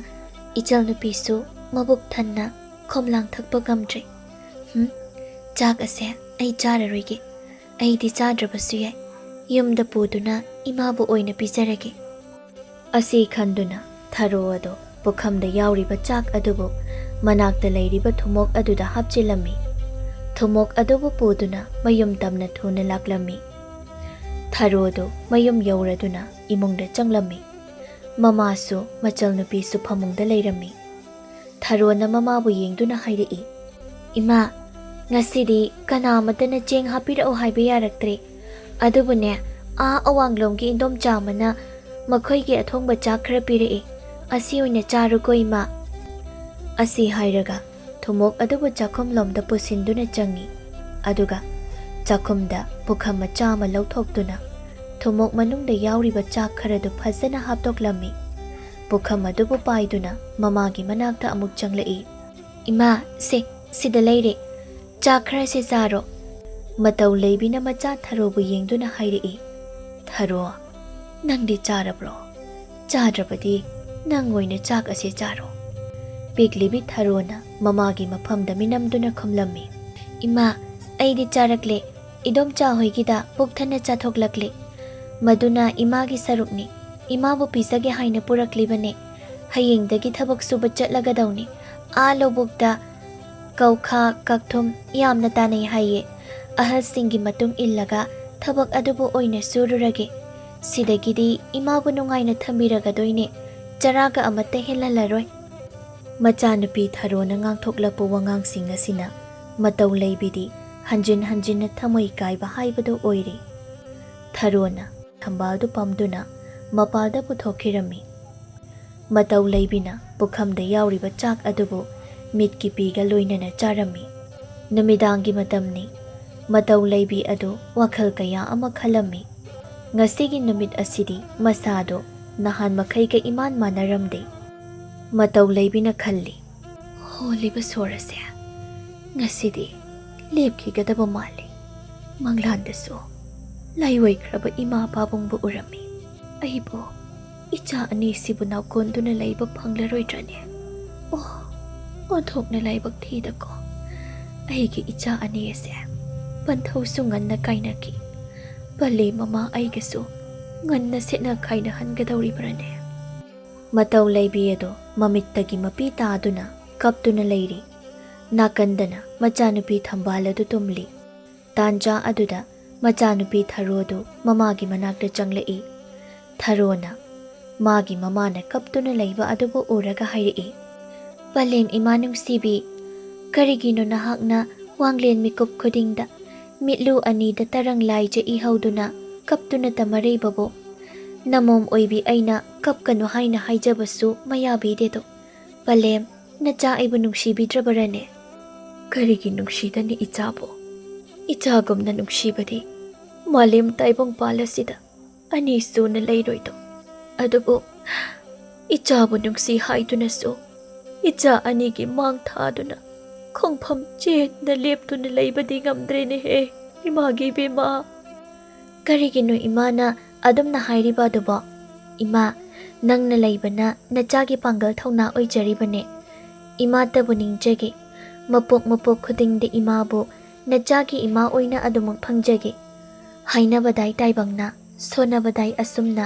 ꯏꯆꯜ ꯅꯨꯄꯤꯁꯨ ꯃꯕꯨꯛ ꯊꯟꯅ ꯈꯣꯝꯂꯥꯡ ꯊꯛꯄ ꯉꯝꯗ꯭ꯔꯦ꯫ ꯍꯨꯝ, ꯆꯥꯛ ꯑꯁꯦ ꯑꯩ ꯆꯥꯔꯔꯣꯏꯒꯦ꯫ ꯑꯩꯗꯤ ꯆꯥꯗ꯭ꯔꯕꯁꯨ ꯌꯥꯏ꯫ ꯌꯨꯝꯗ ꯄꯨꯗꯨꯅ ꯏꯃꯥꯕꯨ ꯑꯣꯏꯅ ꯄꯤꯖꯔꯒꯦ꯫" ꯑꯁꯤ ꯈꯟꯗꯨꯅ ꯊꯔꯣ ꯑꯗꯨ ꯄꯨꯈꯝꯗ ꯌꯥꯎꯔꯤꯕ ꯆꯥꯛ ꯑꯗꯨꯕꯨ ꯃꯅꯥꯛꯇ ꯂꯩꯔꯤꯕ ꯊꯨꯝꯃꯣꯛ ꯑꯗꯨꯗ ꯍꯥꯞꯆꯤꯜꯂꯝꯃꯤ꯫ ꯊꯨꯝꯃꯣꯛ ꯑꯗꯨꯕꯨ ꯄꯨꯗꯨꯅ ꯃꯌꯨꯝ ꯇꯝꯅ ꯊꯨꯅ ꯂꯥꯛꯂꯝꯃꯤ꯫ ꯊꯔꯣꯗꯨ ꯃꯌꯨꯝ ꯌꯧꯔꯗꯨꯅ ꯏꯃꯨꯡꯗ ꯆꯪꯂꯝꯃꯤ꯫ ꯃꯃꯥꯁꯨ ꯃꯆꯜ ꯅꯨꯄꯤꯁꯨ ꯐꯃꯨꯡꯗ ꯂꯩꯔꯝꯃꯤ꯫ ꯊꯔꯣꯅ ꯃꯃꯥꯕꯨ ꯌꯦꯡꯗꯨꯅ ꯍꯥꯏꯔꯛꯏ, "ꯏꯃꯥ, ꯉꯁꯤꯗꯤ ꯀꯅꯥ ꯑꯃꯠꯇꯅ ꯆꯦꯡ ꯍꯥꯞꯄꯤꯔꯛꯎ ꯍꯥꯏꯕ ꯌꯥꯔꯛꯇ꯭ꯔꯦ꯫ ꯑꯗꯨꯕꯨꯅꯦ, ꯑꯥ ꯑꯋꯥꯡꯂꯣꯝꯒꯤ ꯏꯟꯗꯣꯝꯆꯥ ꯑꯃꯅ ꯃꯈꯣꯏꯒꯤ ꯑꯊꯣꯡꯕ ꯆꯥꯛ ꯈꯔ ꯄꯤꯔꯛꯏ꯫ ꯑꯁꯤ ꯑꯣꯏꯅ ꯆꯥꯔꯨꯀꯣ, ꯏꯃꯥ꯫" ꯑꯁꯤ ꯍꯥꯏꯔꯒ ꯊꯨꯝꯃꯣꯛ ꯑꯗꯨꯕꯨ ꯆꯥꯛꯈꯨꯝꯂꯣꯝꯗ ꯄꯨꯁꯤꯟꯗꯨꯅ ꯆꯪꯏ꯫ ꯑꯗꯨꯒ ꯆꯥꯛꯈꯨꯝꯗ ꯄꯨꯈꯝ ꯃꯆꯥ ꯑꯃ ꯂꯧꯊꯣꯛꯇꯨꯅ ꯊꯨꯝꯃꯣꯛ ꯃꯅꯨꯡꯗ ꯌꯥꯎꯔꯤꯕ ꯆꯥꯛ ꯈꯔꯗꯨ ꯐꯖꯅ ꯍꯥꯞꯇꯣꯛꯂꯝꯃꯤ꯫ ꯄꯨꯈꯝ ꯑꯗꯨꯕꯨ ꯄꯥꯏꯗꯨꯅ ꯃꯃꯥꯒꯤ ꯃꯅꯥꯛꯇ ꯑꯃꯨꯛ ꯆꯪꯂꯛꯏ꯫ "ꯏꯃꯥ, ꯁꯦ, ꯁꯤꯗ ꯂꯩꯔꯦ꯫ ꯆꯥꯛ ꯈꯔꯁꯦ ꯆꯥꯔꯣ꯫" ꯃꯇꯧ ꯂꯩꯕꯤꯅ ꯃꯆꯥ ꯊꯔꯣꯕꯨ ꯌꯦꯡꯗꯨꯅ ꯍꯥꯏꯔꯛꯏ, "ꯊꯔꯣ, ꯅꯪꯗꯤ ꯆꯥꯔꯕ꯭ꯔꯣ? ꯆꯥꯗ꯭ꯔꯕꯗꯤ ꯅꯪ ꯑꯣꯏꯅ ꯆꯥꯛ ꯑꯁꯦ ꯆꯥꯔꯣ꯫" ꯄꯤꯛꯂꯤꯕꯤ ꯊꯔꯣꯅ ꯃꯃꯥꯒꯤ ꯃꯐꯝꯗ ꯃꯤꯅꯝꯗꯨꯅ ꯈꯨꯝꯂꯝꯃꯤ꯫ "ꯏꯃꯥ, ꯑꯩꯗꯤ ꯆꯥꯔꯛꯂꯦ꯫ ꯏꯗꯣꯝꯆꯥ ꯍꯣꯏꯒꯤꯗ ꯄꯨꯛ ꯊꯟꯅ ꯆꯥꯊꯣꯛꯂꯛꯂꯦ꯫ ꯃꯗꯨꯅ ꯏꯃꯥꯒꯤ ꯁꯔꯨꯛꯅꯤ꯫ ꯏꯃꯥꯕꯨ ꯄꯤꯖꯒꯦ ꯍꯥꯏꯅ ꯄꯨꯔꯛꯂꯤꯕꯅꯦ꯫ ꯍꯌꯦꯡꯗꯒꯤ ꯊꯕꯛ ꯁꯨꯕ ꯆꯠꯂꯒꯗꯧꯅꯤ꯫ ꯑꯥ ꯂꯧꯕꯨꯛꯇ ꯀꯧꯈꯥ, ꯀꯛꯊꯨꯝ ꯌꯥꯝꯅ ꯇꯥꯅꯩ ꯍꯥꯏꯌꯦ꯫ ꯑꯍꯜꯁꯤꯡꯒꯤ ꯃꯇꯨꯡ ꯏꯜꯂꯒ ꯊꯕꯛ ꯑꯗꯨꯕꯨ ꯑꯣꯏꯅ ꯁꯨꯔꯨꯔꯒꯦ꯫ ꯁꯤꯗꯒꯤꯗꯤ ꯏꯃꯥꯕꯨ ꯅꯨꯡꯉꯥꯏꯅ ꯊꯝꯕꯤꯔꯒꯗꯣꯏꯅꯦ꯫ ꯆꯔꯥꯒ ꯑꯃꯠꯇ ꯍꯦꯜꯍꯜꯂꯔꯣꯏ꯫" ꯃꯆꯥꯅꯨꯄꯤ ꯊꯔꯣꯅ ꯉꯥꯡꯊꯣꯛꯂꯛꯄ ꯋꯥꯉꯥꯡꯁꯤꯡ ꯑꯁꯤꯅ ꯃꯇꯧ ꯂꯩꯕꯤꯗꯤ ꯍꯟꯖꯤꯟ ꯍꯟꯖꯤꯟꯅ ꯊꯃꯣꯏ ꯀꯥꯏꯕ ꯍꯥꯏꯕꯗꯨ ꯑꯣꯏꯔꯦ꯫ ꯊꯔꯣꯅ ꯊꯝꯕꯥꯜꯗꯨ ꯄꯝꯗꯨꯅ ꯃꯄꯥꯜꯗ ꯄꯨꯊꯣꯛꯈꯤꯔꯝꯃꯤ꯫ ꯃꯇꯧ ꯂꯩꯕꯤꯅ ꯄꯨꯈꯝꯗ ꯌꯥꯎꯔꯤꯕ ꯆꯥꯛ ꯑꯗꯨꯕꯨ ꯃꯤꯠꯀꯤ ꯄꯤꯒ ꯂꯣꯏꯅꯅ ꯆꯥꯔꯝꯃꯤ꯫ ꯅꯨꯃꯤꯗꯥꯡꯒꯤ ꯃꯇꯝꯅꯤ꯫ ꯃꯇꯧ ꯂꯩꯕꯤ ꯑꯗꯨ ꯋꯥꯈꯜ ꯀꯌꯥ ꯑꯃ ꯈꯜꯂꯝꯃꯤ꯫ ꯉꯁꯤꯒꯤ ꯅꯨꯃꯤꯠ ꯑꯁꯤꯗꯤ ꯃꯁꯥꯗꯣ ꯅꯍꯥꯟ ꯃꯈꯩꯒ ꯏꯃꯥꯟ ꯃꯥꯟꯅꯔꯝꯗꯦ꯫ ꯃꯇꯧ ꯂꯩꯕꯤꯅ ꯈꯜꯂꯤ, "ꯍꯣꯜꯂꯤꯕ ꯁꯣꯔ ꯑꯁꯦ ꯉꯁꯤꯗꯤ ꯂꯦꯞꯈꯤꯒꯗꯕ ꯃꯥꯜꯂꯤ꯫ ꯃꯪꯂꯥꯟꯗꯁꯨ ꯂꯥꯏꯑꯣꯏꯈ꯭ꯔꯕ ꯏꯃꯥ ꯄꯥꯕꯨꯡꯕꯨ ꯎꯔꯝꯃꯤ꯫ ꯑꯩꯕꯨ ꯏꯆꯥ ꯑꯅꯤꯁꯤꯕꯨ ꯅꯥꯎꯀꯣꯟꯗꯨꯅ ꯂꯩꯕ ꯐꯪꯂꯔꯣꯏꯗ꯭ꯔꯅꯦ? ꯑꯣ, ꯑꯣꯟꯊꯣꯛꯅ ꯂꯥꯏꯕꯛ ꯊꯤꯗꯀꯣ꯫ ꯑꯩꯒꯤ ꯏꯆꯥ ꯑꯅꯤ ꯑꯁꯦ ꯄꯟꯊꯧꯁꯨ ꯉꯟꯅ ꯀꯥꯏꯅꯈꯤ꯫ ꯄꯂꯦꯝ ꯃꯃꯥ ꯑꯩꯒꯁꯨ ꯉꯟꯅ ꯁꯦꯠꯅ ꯈꯥꯏꯅꯍꯟꯒꯗꯧꯔꯤꯕ꯭ꯔꯅꯦ?" ꯃꯇꯧ ꯂꯩꯕꯤ ꯑꯗꯨ ꯃꯃꯤꯠꯇꯒꯤ ꯃꯄꯤ ꯇꯥꯗꯨꯅ ꯀꯞꯇꯨꯅ ꯂꯩꯔꯤ꯫ ꯅꯥꯀꯟꯗꯅ ꯃꯆꯥꯅꯨꯄꯤ ꯊꯝꯕꯥꯜ ꯑꯗꯨ ꯇꯨꯝꯂꯤ꯫ ꯇꯥꯟꯖꯥ ꯑꯗꯨꯗ ꯃꯆꯥꯅꯨꯄꯤ ꯊꯔꯣꯗꯨ ꯃꯃꯥꯒꯤ ꯃꯅꯥꯛꯇ ꯆꯪꯂꯛꯏ꯫ ꯊꯔꯣꯅ ꯃꯥꯒꯤ ꯃꯃꯥꯅ ꯀꯞꯇꯨꯅ ꯂꯩꯕ ꯑꯗꯨꯕꯨ ꯎꯔꯒ ꯍꯥꯏꯔꯛꯏ, "ꯄꯂꯦꯝ ꯏꯃꯥ ꯅꯨꯡꯁꯤꯕꯤ, ꯀꯔꯤꯒꯤꯅꯣ ꯅꯍꯥꯛꯅ ꯋꯥꯡꯂꯦꯟ ꯃꯤꯀꯨꯞ ꯈꯨꯗꯤꯡꯗ ꯃꯤꯠꯂꯨ ꯑꯅꯤꯗ ꯇꯔꯪ ꯂꯥꯏꯖ ꯏꯍꯧꯗꯨꯅ ꯀꯞꯇꯨꯅ ꯇꯃꯔꯤꯕꯕꯨ? ꯅꯃꯣꯝ ꯑꯣꯏꯕꯤ ꯑꯩꯅ ꯀꯞꯀꯅꯨ ꯍꯥꯏꯅ ꯍꯥꯏꯖꯕꯁꯨ ꯃꯌꯥꯕꯤꯗꯦꯗꯣ꯫ ꯄꯂꯦꯝ, ꯅꯆꯥ ꯑꯩꯕꯨ ꯅꯨꯡꯁꯤꯕꯤꯗ꯭ꯔꯕꯔꯅꯦ? ꯀꯔꯤꯒꯤ ꯅꯨꯡꯁꯤꯗꯅꯤ ꯏꯆꯥꯕꯨ? ꯏꯆꯥꯒꯨꯝꯅ ꯅꯨꯡꯁꯤꯕꯗꯤ ꯃꯥꯂꯦꯝ ꯇꯥꯏꯕꯪꯄꯥꯜ ꯑꯁꯤꯗ ꯑꯅꯤ ꯁꯨꯅ ꯂꯩꯔꯣꯏꯗꯣ꯫ ꯑꯗꯨꯕꯨ ꯏꯆꯥꯕꯨ ꯅꯨꯡꯁꯤ ꯍꯥꯏꯗꯨꯅꯁꯨ ꯏꯆꯥ ꯑꯅꯤꯒꯤ ꯃꯥꯡ ꯊꯥꯗꯨꯅ ꯈꯣꯡꯐꯝ ꯆꯦꯠꯅ ꯂꯦꯞꯇꯨꯅ ꯂꯩꯕꯗꯤ ꯉꯝꯗ꯭ꯔꯦꯅꯦꯍꯦ, ꯏꯃꯥꯒꯤ ꯏꯕꯦꯝꯃ꯫ ꯀꯔꯤꯒꯤꯅꯣ ꯏꯃꯥꯅ ꯑꯗꯨꯝꯅ ꯍꯥꯏꯔꯤꯕ ꯑꯗꯨꯕꯣ? ꯏꯃꯥ, ꯅꯪꯅ ꯂꯩꯕꯅ ꯅꯆꯥꯒꯤ ꯄꯥꯡꯒꯜ ꯊꯧꯅꯥ ꯑꯣꯏꯖꯔꯤꯕꯅꯦ꯫ ꯏꯃꯥꯇꯕꯨ ꯅꯤꯡꯖꯒꯦ꯫ ꯃꯄꯣꯛ ꯃꯄꯣꯛ ꯈꯨꯗꯤꯡꯗ ꯏꯃꯥꯕꯨ ꯅꯆꯥꯒꯤ ꯏꯃꯥ ꯑꯣꯏꯅ ꯑꯗꯨꯃꯛ ꯐꯪꯖꯒꯦ꯫ ꯍꯥꯏꯅꯕꯗꯥꯏ ꯇꯥꯏꯕꯪꯅ, ꯁꯣꯟꯅꯕꯗꯥꯏ ꯑꯁꯨꯝꯅ꯫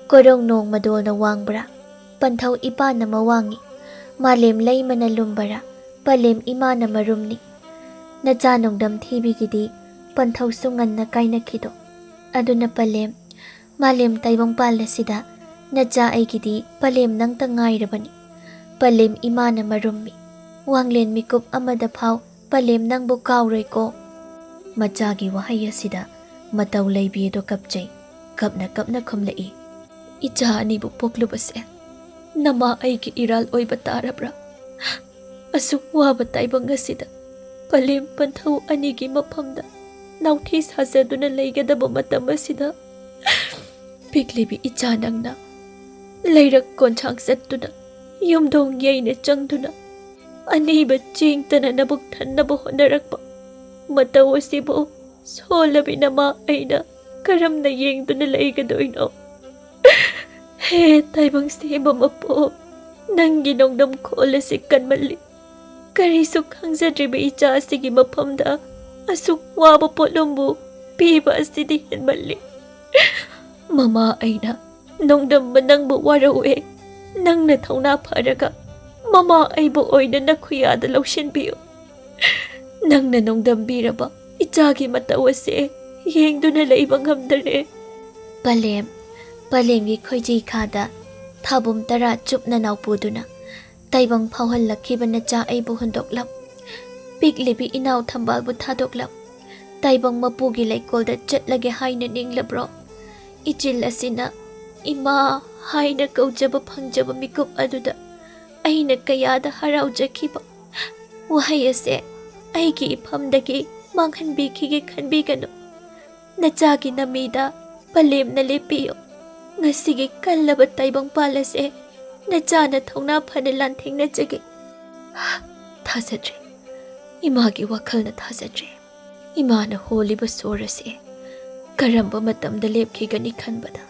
ꯀꯣꯏꯔꯣꯡ ꯅꯣꯡꯃꯗꯣꯜꯅ ꯋꯥꯡꯕ꯭ꯔꯥ? ꯄꯟꯊꯧ ꯏꯄꯥꯅ ꯃꯋꯥꯡꯉꯤ꯫ ꯃꯥꯂꯦꯝ ꯂꯩꯃꯅ ꯂꯨꯝꯕꯔꯥ? ꯄꯂꯦꯝ ꯏꯃꯥꯅ ꯃꯔꯨꯝꯅꯤ꯫ ꯅꯆꯥ ꯅꯣꯡꯗꯝ ꯊꯤꯕꯤꯒꯤꯗꯤ ꯄꯟꯊꯧꯁꯨ ꯉꯟꯅ ꯀꯥꯏꯅꯈꯤꯗꯣ꯫ ꯑꯗꯨꯅ ꯄꯂꯦꯝ, ꯃꯥꯂꯦꯝ ꯇꯥꯏꯕꯪꯄꯥꯜ ꯑꯁꯤꯗ ꯅꯆꯥ ꯑꯩꯒꯤꯗꯤ ꯄꯂꯦꯝ ꯅꯪꯇ ꯉꯥꯏꯔꯕꯅꯤ꯫ ꯄꯂꯦꯝ ꯏꯃꯥꯅ ꯃꯔꯨꯝꯃꯤ꯫ ꯋꯥꯡꯂꯦꯟ ꯃꯤꯀꯨꯞ ꯑꯃꯗ ꯐꯥꯎ ꯄꯂꯦꯝ ꯅꯪꯕꯨ ꯀꯥꯎꯔꯣꯏꯀꯣ꯫ ꯃꯆꯥꯒꯤ ꯋꯥꯍꯩ ꯑꯁꯤꯗ ꯃꯇꯧ ꯂꯩꯕꯤ ꯑꯗꯨ ꯀꯞꯆꯩ꯫ ꯀꯞꯅ ꯀꯞꯅ ꯈꯨꯝꯂꯛꯏ, "ꯏꯆꯥ ꯑꯅꯤꯕꯨ ꯄꯣꯛꯂꯨꯕꯁꯦ ꯅꯃꯥ ꯑꯩꯒꯤ ꯏꯔꯥꯜ ꯑꯣꯏꯕ ꯇꯥꯔꯕ꯭ꯔꯥ? ꯑꯁꯨꯛ ꯋꯥꯕ ꯇꯥꯏꯕꯪ ꯑꯁꯤꯗ ꯄꯂꯦꯝ ꯄꯟꯊꯧ ꯑꯅꯤꯒꯤ ꯃꯐꯝꯗ ꯅꯥꯎꯊꯤ ꯁꯥꯖꯗꯨꯅ ꯂꯩꯒꯗꯕ ꯃꯇꯝ ꯑꯁꯤꯗ, ꯄꯤꯛꯂꯤꯕꯤ ꯏꯆꯥ ꯅꯪꯅ ꯂꯩꯔꯛ ꯀꯣꯟꯁꯥꯡ ꯆꯠꯇꯨꯅ, ꯌꯨꯝꯗꯣꯡ ꯌꯩꯅ ꯆꯪꯗꯨꯅ, ꯑꯅꯤꯕ ꯆꯦꯡꯇꯅ ꯅꯕꯨꯛ ꯊꯟꯅꯕ ꯍꯣꯠꯅꯔꯛꯄ ꯃꯇꯧ ꯑꯁꯤꯕꯨ ꯁꯣꯜꯂꯕꯤ ꯅꯃꯥ ꯑꯩꯅ ꯀꯔꯝꯅ ꯌꯦꯡꯗꯨꯅ ꯂꯩꯒꯗꯣꯏꯅꯣ? ꯍꯦ ꯇꯥꯏꯕꯪ ꯁꯦꯝꯕ ꯃꯄꯣ, ꯅꯪꯒꯤ ꯅꯣꯡꯗꯝ ꯈꯣꯜ ꯑꯁꯤ ꯀꯟꯃꯜꯂꯤ꯫ ꯀꯔꯤꯁꯨ ꯈꯪꯖꯗ꯭ꯔꯤꯕ ꯏꯆꯥ ꯑꯁꯤꯒꯤ ꯃꯐꯝꯗ ꯑꯁꯨꯛ ꯋꯥꯕ ꯄꯣꯠꯂꯨꯝꯕꯨ ꯄꯤꯕ ꯑꯁꯤꯗꯤ ꯍꯦꯟꯃꯜꯂꯤ꯫ ꯃꯃꯥ ꯑꯩꯅ ꯅꯣꯡꯗꯝꯕ ꯅꯪꯕꯨ ꯋꯥꯔꯧꯋꯦ꯫ ꯅꯪꯅ ꯊꯧꯅꯥ ꯐꯔꯒ ꯃꯃꯥ ꯑꯩꯕꯨ ꯑꯣꯏꯅ ꯅꯈꯨꯌꯥꯗ ꯂꯧꯁꯤꯟꯕꯤꯌꯨ꯫ ꯅꯪꯅ ꯅꯣꯡꯗꯝꯕꯤꯔꯕ ꯏꯆꯥꯒꯤ ꯃꯇꯧ ꯑꯁꯦ ꯌꯦꯡꯗꯨꯅ ꯂꯩꯕ ꯉꯝꯗꯔꯦ꯫" ꯄꯂꯦꯝ, ꯄꯂꯦꯝꯒꯤ ꯈꯣꯏꯖꯩ ꯈꯥꯗ ꯊꯥꯕꯨꯝ ꯇꯔꯥ ꯆꯨꯞꯅ ꯅꯥꯎꯄꯨꯗꯨꯅ ꯇꯥꯏꯕꯪ ꯐꯥꯎꯍꯜꯂꯛꯈꯤꯕ ꯅꯆꯥ ꯑꯩꯕꯨ ꯍꯨꯟꯗꯣꯛꯂꯝ꯫ ꯄꯤꯛꯂꯤꯕꯤ ꯏꯅꯥꯎ ꯊꯝꯕꯥꯜꯕꯨ ꯊꯥꯗꯣꯛꯂꯝ꯫ ꯇꯥꯏꯕꯪ ꯃꯄꯨꯒꯤ ꯂꯩꯀꯣꯜꯗ ꯆꯠꯂꯒꯦ ꯍꯥꯏꯅ ꯅꯤꯡꯂꯕ꯭ꯔꯣ? ꯏꯆꯤꯜ ꯑꯁꯤꯅ ꯏꯃꯥ ꯍꯥꯏꯅ ꯀꯧꯖꯕ ꯐꯪꯖꯕ ꯃꯤꯀꯨꯞ ꯑꯗꯨꯗ ꯑꯩꯅ ꯀꯌꯥꯗ ꯍꯔꯥꯎꯖꯈꯤꯕ꯫ ꯋꯥꯍꯩ ꯑꯁꯦ ꯑꯩꯒꯤ ꯏꯐꯝꯗꯒꯤ ꯃꯥꯡꯍꯟꯕꯤꯈꯤꯒꯦ ꯈꯟꯕꯤꯒꯅꯨ꯫ ꯅꯆꯥꯒꯤ ꯅꯃꯤꯗ ꯄꯂꯦꯝꯅ ꯂꯦꯞꯄꯤꯌꯨ꯫ ꯉꯁꯤꯒꯤ ꯀꯜꯂꯕ ꯇꯥꯏꯕꯪꯄꯥꯜ ꯑꯁꯦ ꯅꯆꯥꯅ ꯊꯧꯅꯥ ꯐꯅ ꯂꯥꯟꯊꯦꯡꯅꯖꯒꯦ꯫ ꯊꯥꯖꯗ꯭ꯔꯦ꯫ ꯏꯃꯥꯒꯤ ꯋꯥꯈꯜꯅ ꯊꯥꯖꯗ꯭ꯔꯦ꯫ ꯏꯃꯥꯅ ꯍꯣꯜꯂꯤꯕ ꯁꯣꯔ ꯑꯁꯤ ꯀꯔꯝꯕ ꯃꯇꯝꯗ ꯂꯦꯞꯈꯤꯒꯅꯤ ꯈꯟꯕꯗ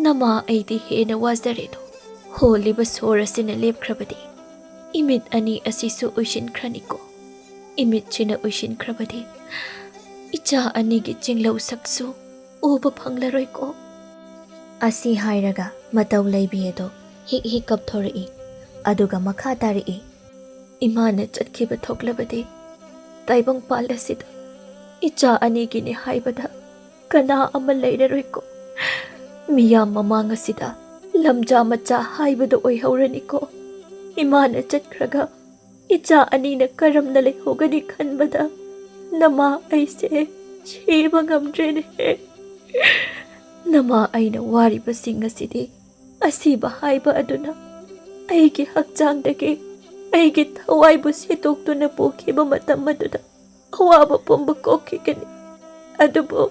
ꯅꯃꯥ ꯑꯩꯗꯤ ꯍꯦꯟꯅ ꯋꯥꯖꯔꯦꯗꯣ꯫ ꯍꯣꯜꯂꯤꯕ ꯁꯣꯔ ꯑꯁꯤꯅ ꯂꯦꯞꯈ꯭ꯔꯕꯗꯤ ꯏꯃꯤꯠ ꯑꯅꯤ ꯑꯁꯤꯁꯨ ꯎꯏꯁꯤꯟꯈ꯭ꯔꯅꯤꯀꯣ꯫ ꯏꯃꯤꯠꯁꯤꯅ ꯎꯏꯁꯤꯟꯈ꯭ꯔꯕꯗꯤ ꯏꯆꯥ ꯑꯅꯤꯒꯤ ꯆꯤꯡꯂꯧ ꯁꯛꯁꯨ ꯎꯕ ꯐꯪꯂꯔꯣꯏꯀꯣ꯫ ꯑꯁꯤ ꯍꯥꯏꯔꯒ ꯃꯇꯧ ꯂꯩꯕꯤ ꯑꯗꯨ ꯍꯤꯛ ꯍꯤꯛ ꯀꯞꯊꯣꯔꯛꯏ꯫ ꯑꯗꯨꯒ ꯃꯈꯥ ꯇꯥꯔꯛꯏ, "ꯏꯃꯥꯅ ꯆꯠꯈꯤꯕ ꯊꯣꯛꯂꯕꯗꯤ ꯇꯥꯏꯕꯪꯄꯥꯜ ꯑꯁꯤꯗ ꯏꯆꯥ ꯑꯅꯤꯒꯤꯅꯤ ꯍꯥꯏꯕꯗ ꯀꯅꯥ ꯑꯃ ꯂꯩꯔꯔꯣꯏꯀꯣ꯫ ꯃꯤꯌꯥꯝ ꯃꯃꯥꯡ ꯑꯁꯤꯗ ꯂꯝꯖꯥ ꯃꯆꯥ ꯍꯥꯏꯕꯗꯨ ꯑꯣꯏꯍꯧꯔꯅꯤꯀꯣ꯫ ꯏꯃꯥꯅ ꯆꯠꯈ꯭ꯔꯒ ꯏꯆꯥ ꯑꯅꯤꯅ ꯀꯔꯝꯅ ꯂꯩꯍꯧꯒꯅꯤ ꯈꯟꯕꯗ ꯅꯃꯥ ꯑꯩꯁꯦ ꯁꯤꯕ ꯉꯝꯗ꯭ꯔꯦꯅꯦꯍꯦ꯫ ꯅꯃꯥ ꯑꯩꯅ ꯋꯥꯔꯤꯕꯁꯤꯡ ꯑꯁꯤꯗꯤ ꯑꯁꯤꯕ ꯍꯥꯏꯕ ꯑꯗꯨꯅ ꯑꯩꯒꯤ ꯍꯛꯆꯥꯡꯗꯒꯤ ꯑꯩꯒꯤ ꯊꯋꯥꯏꯕꯨ ꯁꯦꯠꯇꯣꯛꯇꯨꯅ ꯄꯨꯈꯤꯕ ꯃꯇꯝ ꯑꯗꯨꯗ ꯑꯋꯥꯕ ꯄꯨꯝꯕ ꯀꯣꯛꯈꯤꯒꯅꯤ꯫ ꯑꯗꯨꯕꯨ,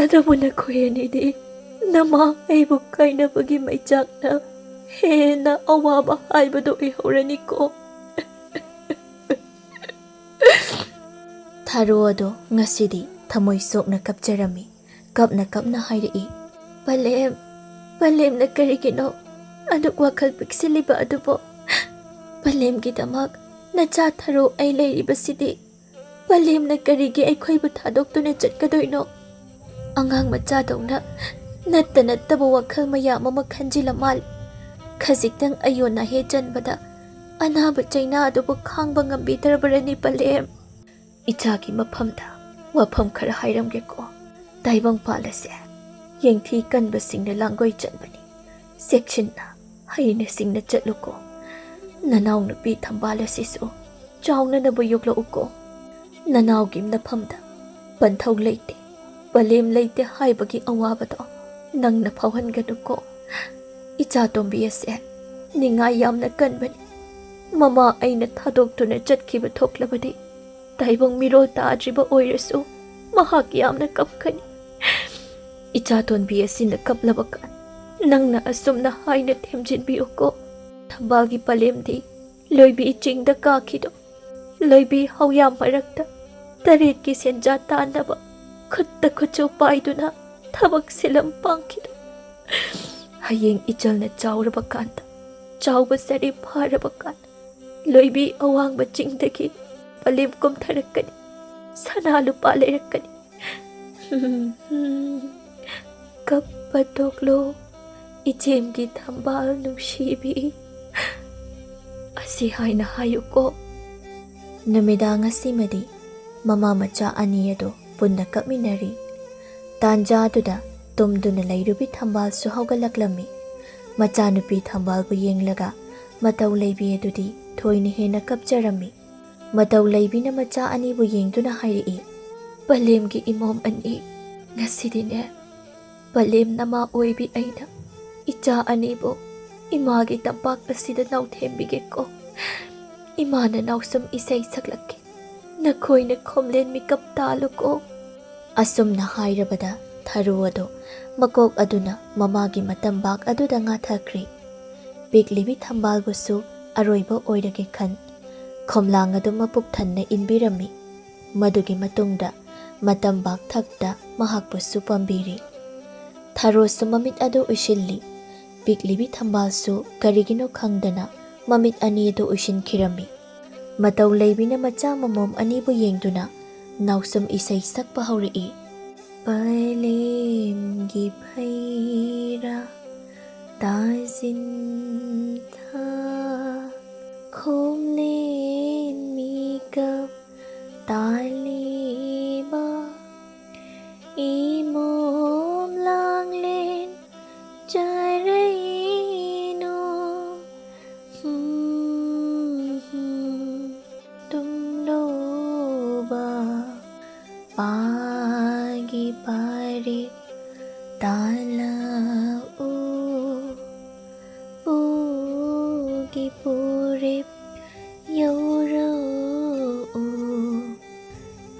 ꯑꯗꯨꯕꯨ ꯅꯈꯣꯏ ꯑꯅꯤꯗꯤ ꯅꯃꯥ ꯑꯩꯕꯨ ꯀꯥꯏꯅꯕꯒꯤ ꯃꯩꯆꯥꯛꯅ ꯍꯦꯟꯅ ꯑꯋꯥꯕ ꯍꯥꯏꯕꯗꯨ ꯑꯣꯏꯍꯧꯔꯅꯤꯀꯣ꯫" ꯊꯥꯔꯣ ꯑꯗꯣ ꯉꯁꯤꯗꯤ ꯊꯃꯣꯏ ꯁꯣꯛꯅ ꯀꯞꯆꯔꯝꯃꯤ꯫ ꯀꯞꯅ ꯀꯞꯅ ꯍꯥꯏꯔꯛꯏ, "ꯄꯂꯦꯝ, ꯄꯂꯦꯝꯅ ꯀꯔꯤꯒꯤꯅꯣ ꯑꯗꯨꯛ ꯋꯥꯈꯜ ꯄꯤꯛꯁꯤꯜꯂꯤꯕ ꯑꯗꯨꯕꯨ? ꯄꯂꯦꯝꯒꯤꯗꯃꯛ ꯅꯆꯥ ꯊꯥꯔꯣ ꯑꯩ ꯂꯩꯔꯤꯕꯁꯤꯗꯤ꯫ ꯄꯂꯦꯝꯅ ꯀꯔꯤꯒꯤ ꯑꯩꯈꯣꯏꯕꯨ ꯊꯥꯗꯣꯛꯇꯨꯅ ꯆꯠꯀꯗꯣꯏꯅꯣ? ꯑꯉꯥꯡ ꯃꯆꯥꯗꯧꯅ ꯅꯠꯇ ꯅꯠꯇꯕ ꯋꯥꯈꯜ ꯃꯌꯥꯝ ꯑꯃ ꯈꯟꯖꯤꯜꯂ ꯃꯥꯜꯂꯤ꯫ ꯈꯖꯤꯛꯇꯪ ꯑꯌꯣꯟ ꯑꯍꯦ ꯆꯟꯕꯗ ꯑꯅꯥꯕ ꯆꯩꯅꯥ ꯑꯗꯨꯕꯨ ꯈꯥꯡꯕ ꯉꯝꯕꯤꯗ꯭ꯔꯕꯔꯅꯤ ꯄꯂꯦꯝ?" ꯏꯆꯥꯒꯤ ꯃꯐꯝꯗ ꯋꯥꯐꯝ ꯈꯔ ꯍꯥꯏꯔꯝꯒꯦꯀꯣ꯫ ꯇꯥꯏꯕꯪꯄꯥꯜ ꯑꯁꯦ ꯌꯦꯡꯊꯤ ꯀꯟꯕꯁꯤꯡꯅ ꯂꯥꯡꯒꯣꯏ ꯆꯟꯕꯅꯤ꯫ ꯆꯦꯛꯁꯤꯟꯅ ꯍꯩꯅ ꯁꯤꯡꯅ ꯆꯠꯂꯨꯀꯣ꯫ ꯅꯅꯥꯎꯅꯨꯄꯤ ꯊꯝꯕꯥꯜ ꯑꯁꯤꯁꯨ ꯆꯥꯎꯅꯅꯕ ꯌꯣꯛꯂꯛꯎꯀꯣ꯫ ꯅꯅꯥꯎꯒꯤ ꯅꯐꯝꯗ ꯄꯟꯊꯧ ꯂꯩꯇꯦ, ꯄꯂꯦꯝ ꯂꯩꯇꯦ ꯍꯥꯏꯕꯒꯤ ꯑꯋꯥꯕꯗꯣ ꯅꯪꯅ ꯐꯥꯎꯍꯟꯒꯅꯨꯀꯣ꯫ ꯏꯆꯥ ꯇꯣꯝꯕꯤ ꯑꯁꯦ ꯅꯤꯡꯉꯥꯏ ꯌꯥꯝꯅ ꯀꯟꯕꯅꯤ꯫ ꯃꯃꯥ ꯑꯩꯅ ꯊꯥꯗꯣꯛꯇꯨꯅ ꯆꯠꯈꯤꯕ ꯊꯣꯛꯂꯕꯗꯤ ꯇꯥꯏꯕꯪ ꯃꯤꯔꯣꯜ ꯇꯥꯗ꯭ꯔꯤꯕ ꯑꯣꯏꯔꯁꯨ ꯃꯍꯥꯛ ꯌꯥꯝꯅ ꯀꯞꯀꯅꯤ꯫ ꯏꯆꯥꯇꯣꯟꯕꯤ ꯑꯁꯤꯅ ꯀꯞꯂꯕ ꯀꯥꯟ ꯅꯪꯅ ꯑꯁꯨꯝꯅ ꯍꯥꯏꯅ ꯊꯦꯝꯖꯤꯟꯕꯤꯌꯨꯀꯣ꯫ ꯊꯝꯕꯥꯜꯒꯤ ꯄꯂꯦꯝꯗꯤ ꯂꯣꯏꯕꯤ ꯆꯤꯡꯗ ꯀꯥꯈꯤꯗꯣ, ꯂꯣꯏꯕꯤ ꯍꯧꯌꯥꯝ ꯃꯔꯛꯇ ꯇꯔꯦꯠꯀꯤ ꯁꯦꯟꯖꯥ ꯇꯥꯟꯅꯕ ꯈꯨꯠꯇ ꯈꯨꯠꯆꯨ ꯄꯥꯏꯗꯨꯅ ꯊꯕꯛ ꯁꯤꯂꯝ ꯄꯥꯡꯈꯤꯗꯣ꯫ ꯍꯌꯦꯡ ꯏꯆꯜꯅ ꯆꯥꯎꯔꯕ ꯀꯥꯟꯗ, ꯆꯥꯎꯕ ꯆꯔꯦ ꯐꯥꯔꯕ ꯀꯥꯟꯗ, ꯂꯣꯏꯕꯤ ꯑꯋꯥꯡꯕ ꯆꯤꯡꯗꯒꯤ ꯄꯂꯦꯝ ꯀꯨꯝꯊꯔꯛꯀꯅꯤ, ꯁꯅꯥ ꯂꯨꯄꯥ ꯂꯩꯔꯛꯀꯅꯤ꯫ ꯀꯞꯄ ꯇꯣꯛꯂꯣ, ꯏꯆꯦꯝꯒꯤ ꯊꯝꯕꯥꯜ ꯅꯨꯡꯁꯤꯕꯤ꯫ ꯑꯁꯤ ꯍꯥꯏꯅ ꯍꯥꯏꯌꯨꯀꯣ꯫ ꯅꯨꯃꯤꯗꯥꯡ ꯑꯁꯤꯃꯗꯤ ꯃꯃꯥ ꯃꯆꯥ ꯑꯅꯤ ꯑꯗꯨ ꯄꯨꯟꯅ ꯀꯞꯃꯤꯟꯅꯔꯤ꯫ ꯇꯥꯟꯖꯥꯗꯨꯗ ꯇꯨꯝꯗꯨꯅ ꯂꯩꯔꯨꯕꯤ ꯊꯝꯕꯥꯜꯁꯨ ꯍꯧꯒꯠꯂꯛꯂꯝꯃꯤ꯫ ꯃꯆꯥꯅꯨꯄꯤ ꯊꯝꯕꯥꯜꯕꯨ ꯌꯦꯡꯂꯒ ꯃꯇꯧ ꯂꯩꯕꯤ ꯑꯗꯨꯗꯤ ꯊꯣꯏꯅ ꯍꯦꯟꯅ ꯀꯞꯆꯔꯝꯃꯤ꯫ ꯃꯇꯧ ꯂꯩꯕꯤꯅ ꯃꯆꯥ ꯑꯅꯤꯕꯨ ꯌꯦꯡꯗꯨꯅ ꯍꯥꯏꯔꯛꯏ, "ꯄꯂꯦꯝꯒꯤ ꯏꯃꯣꯝ ꯑꯅꯤ, ꯉꯁꯤꯗꯤꯅꯦ, ꯄꯂꯦꯝ ꯅꯃꯥ ꯑꯣꯏꯕꯤ ꯑꯩꯅ ꯏꯆꯥ ꯑꯅꯤꯕꯨ ꯏꯃꯥꯒꯤ ꯇꯝꯄꯥꯛ ꯑꯁꯤꯗ ꯅꯥꯎꯊꯦꯝꯕꯤꯒꯦꯀꯣ꯫ ꯏꯃꯥꯅ ꯅꯥꯎꯁꯨꯝ ꯏꯁꯩ ꯁꯛꯂꯛꯀꯦ, ꯅꯈꯣꯏꯅ ꯈꯣꯝꯂꯦꯟ ꯃꯤꯀꯞ ꯇꯥꯜꯂꯨꯀꯣ"꯫ ꯑꯁꯨꯝꯅ ꯍꯥꯏꯔꯕꯗ ꯊꯔꯣ ꯑꯗꯨ ꯃꯀꯣꯛ ꯑꯗꯨꯅ ꯃꯃꯥꯒꯤ ꯃꯇꯝꯕꯥꯛ ꯑꯗꯨꯗ ꯉꯥꯊꯈ꯭ꯔꯦ꯫ ꯄꯤꯛꯂꯤꯕꯤ ꯊꯝꯕꯥꯜꯕꯨꯁꯨ ꯑꯔꯣꯏꯕ ꯑꯣꯏꯔꯒꯦ ꯈꯟ ꯈꯣꯝꯂꯥꯡ ꯑꯗꯨ ꯃꯄꯨꯛ ꯊꯟꯅ ꯏꯟꯕꯤꯔꯝꯃꯤ꯫ ꯃꯗꯨꯒꯤ ꯃꯇꯨꯡꯗ ꯃꯇꯝꯕꯥꯛ ꯊꯛꯇ ꯃꯍꯥꯛꯄꯨꯁꯨ ꯄꯥꯝꯕꯤꯔꯤ꯫ ꯊꯔꯣꯁꯨ ꯃꯃꯤꯠ ꯑꯗꯨ ꯎꯏꯁꯤꯜꯂꯤ꯫ ꯄꯤꯛꯂꯤꯕꯤ ꯊꯝꯕꯥꯜꯁꯨ ꯀꯔꯤꯒꯤꯅꯣ ꯈꯪꯗꯅ ꯃꯃꯤꯠ ꯑꯅꯤ ꯑꯗꯨ ꯎꯏꯁꯤꯟꯈꯤꯔꯝꯃꯤ꯫ ꯃꯇꯧ ꯂꯩꯕꯤꯅ ꯃꯆꯥ ꯃꯃꯣꯝ ꯑꯅꯤꯕꯨ ꯌꯦꯡꯗꯨꯅ ꯅꯥꯎꯁꯨꯝ ꯏꯁꯩ ꯁꯛꯄ ꯍꯧꯔꯛꯏ꯫ ꯄꯂꯦꯝꯒꯤ ꯐꯩꯔꯥ ꯇꯥꯁꯤꯟ ꯊꯥ, ꯈꯣꯝꯂꯦꯟ ꯃꯤꯀꯞ ꯇꯥꯜꯂꯤꯕ ꯏꯃꯣꯝ ꯂꯥꯡꯂꯦꯟ ꯆꯔꯩꯅꯨ꯫ ꯍꯨꯝ, ꯍꯨꯝ, ꯇꯨꯝꯂꯣꯕ ꯄꯥꯒꯤ ꯄꯥꯔꯤꯛ ꯇꯥꯜꯂꯛꯎ꯫ ꯄꯨ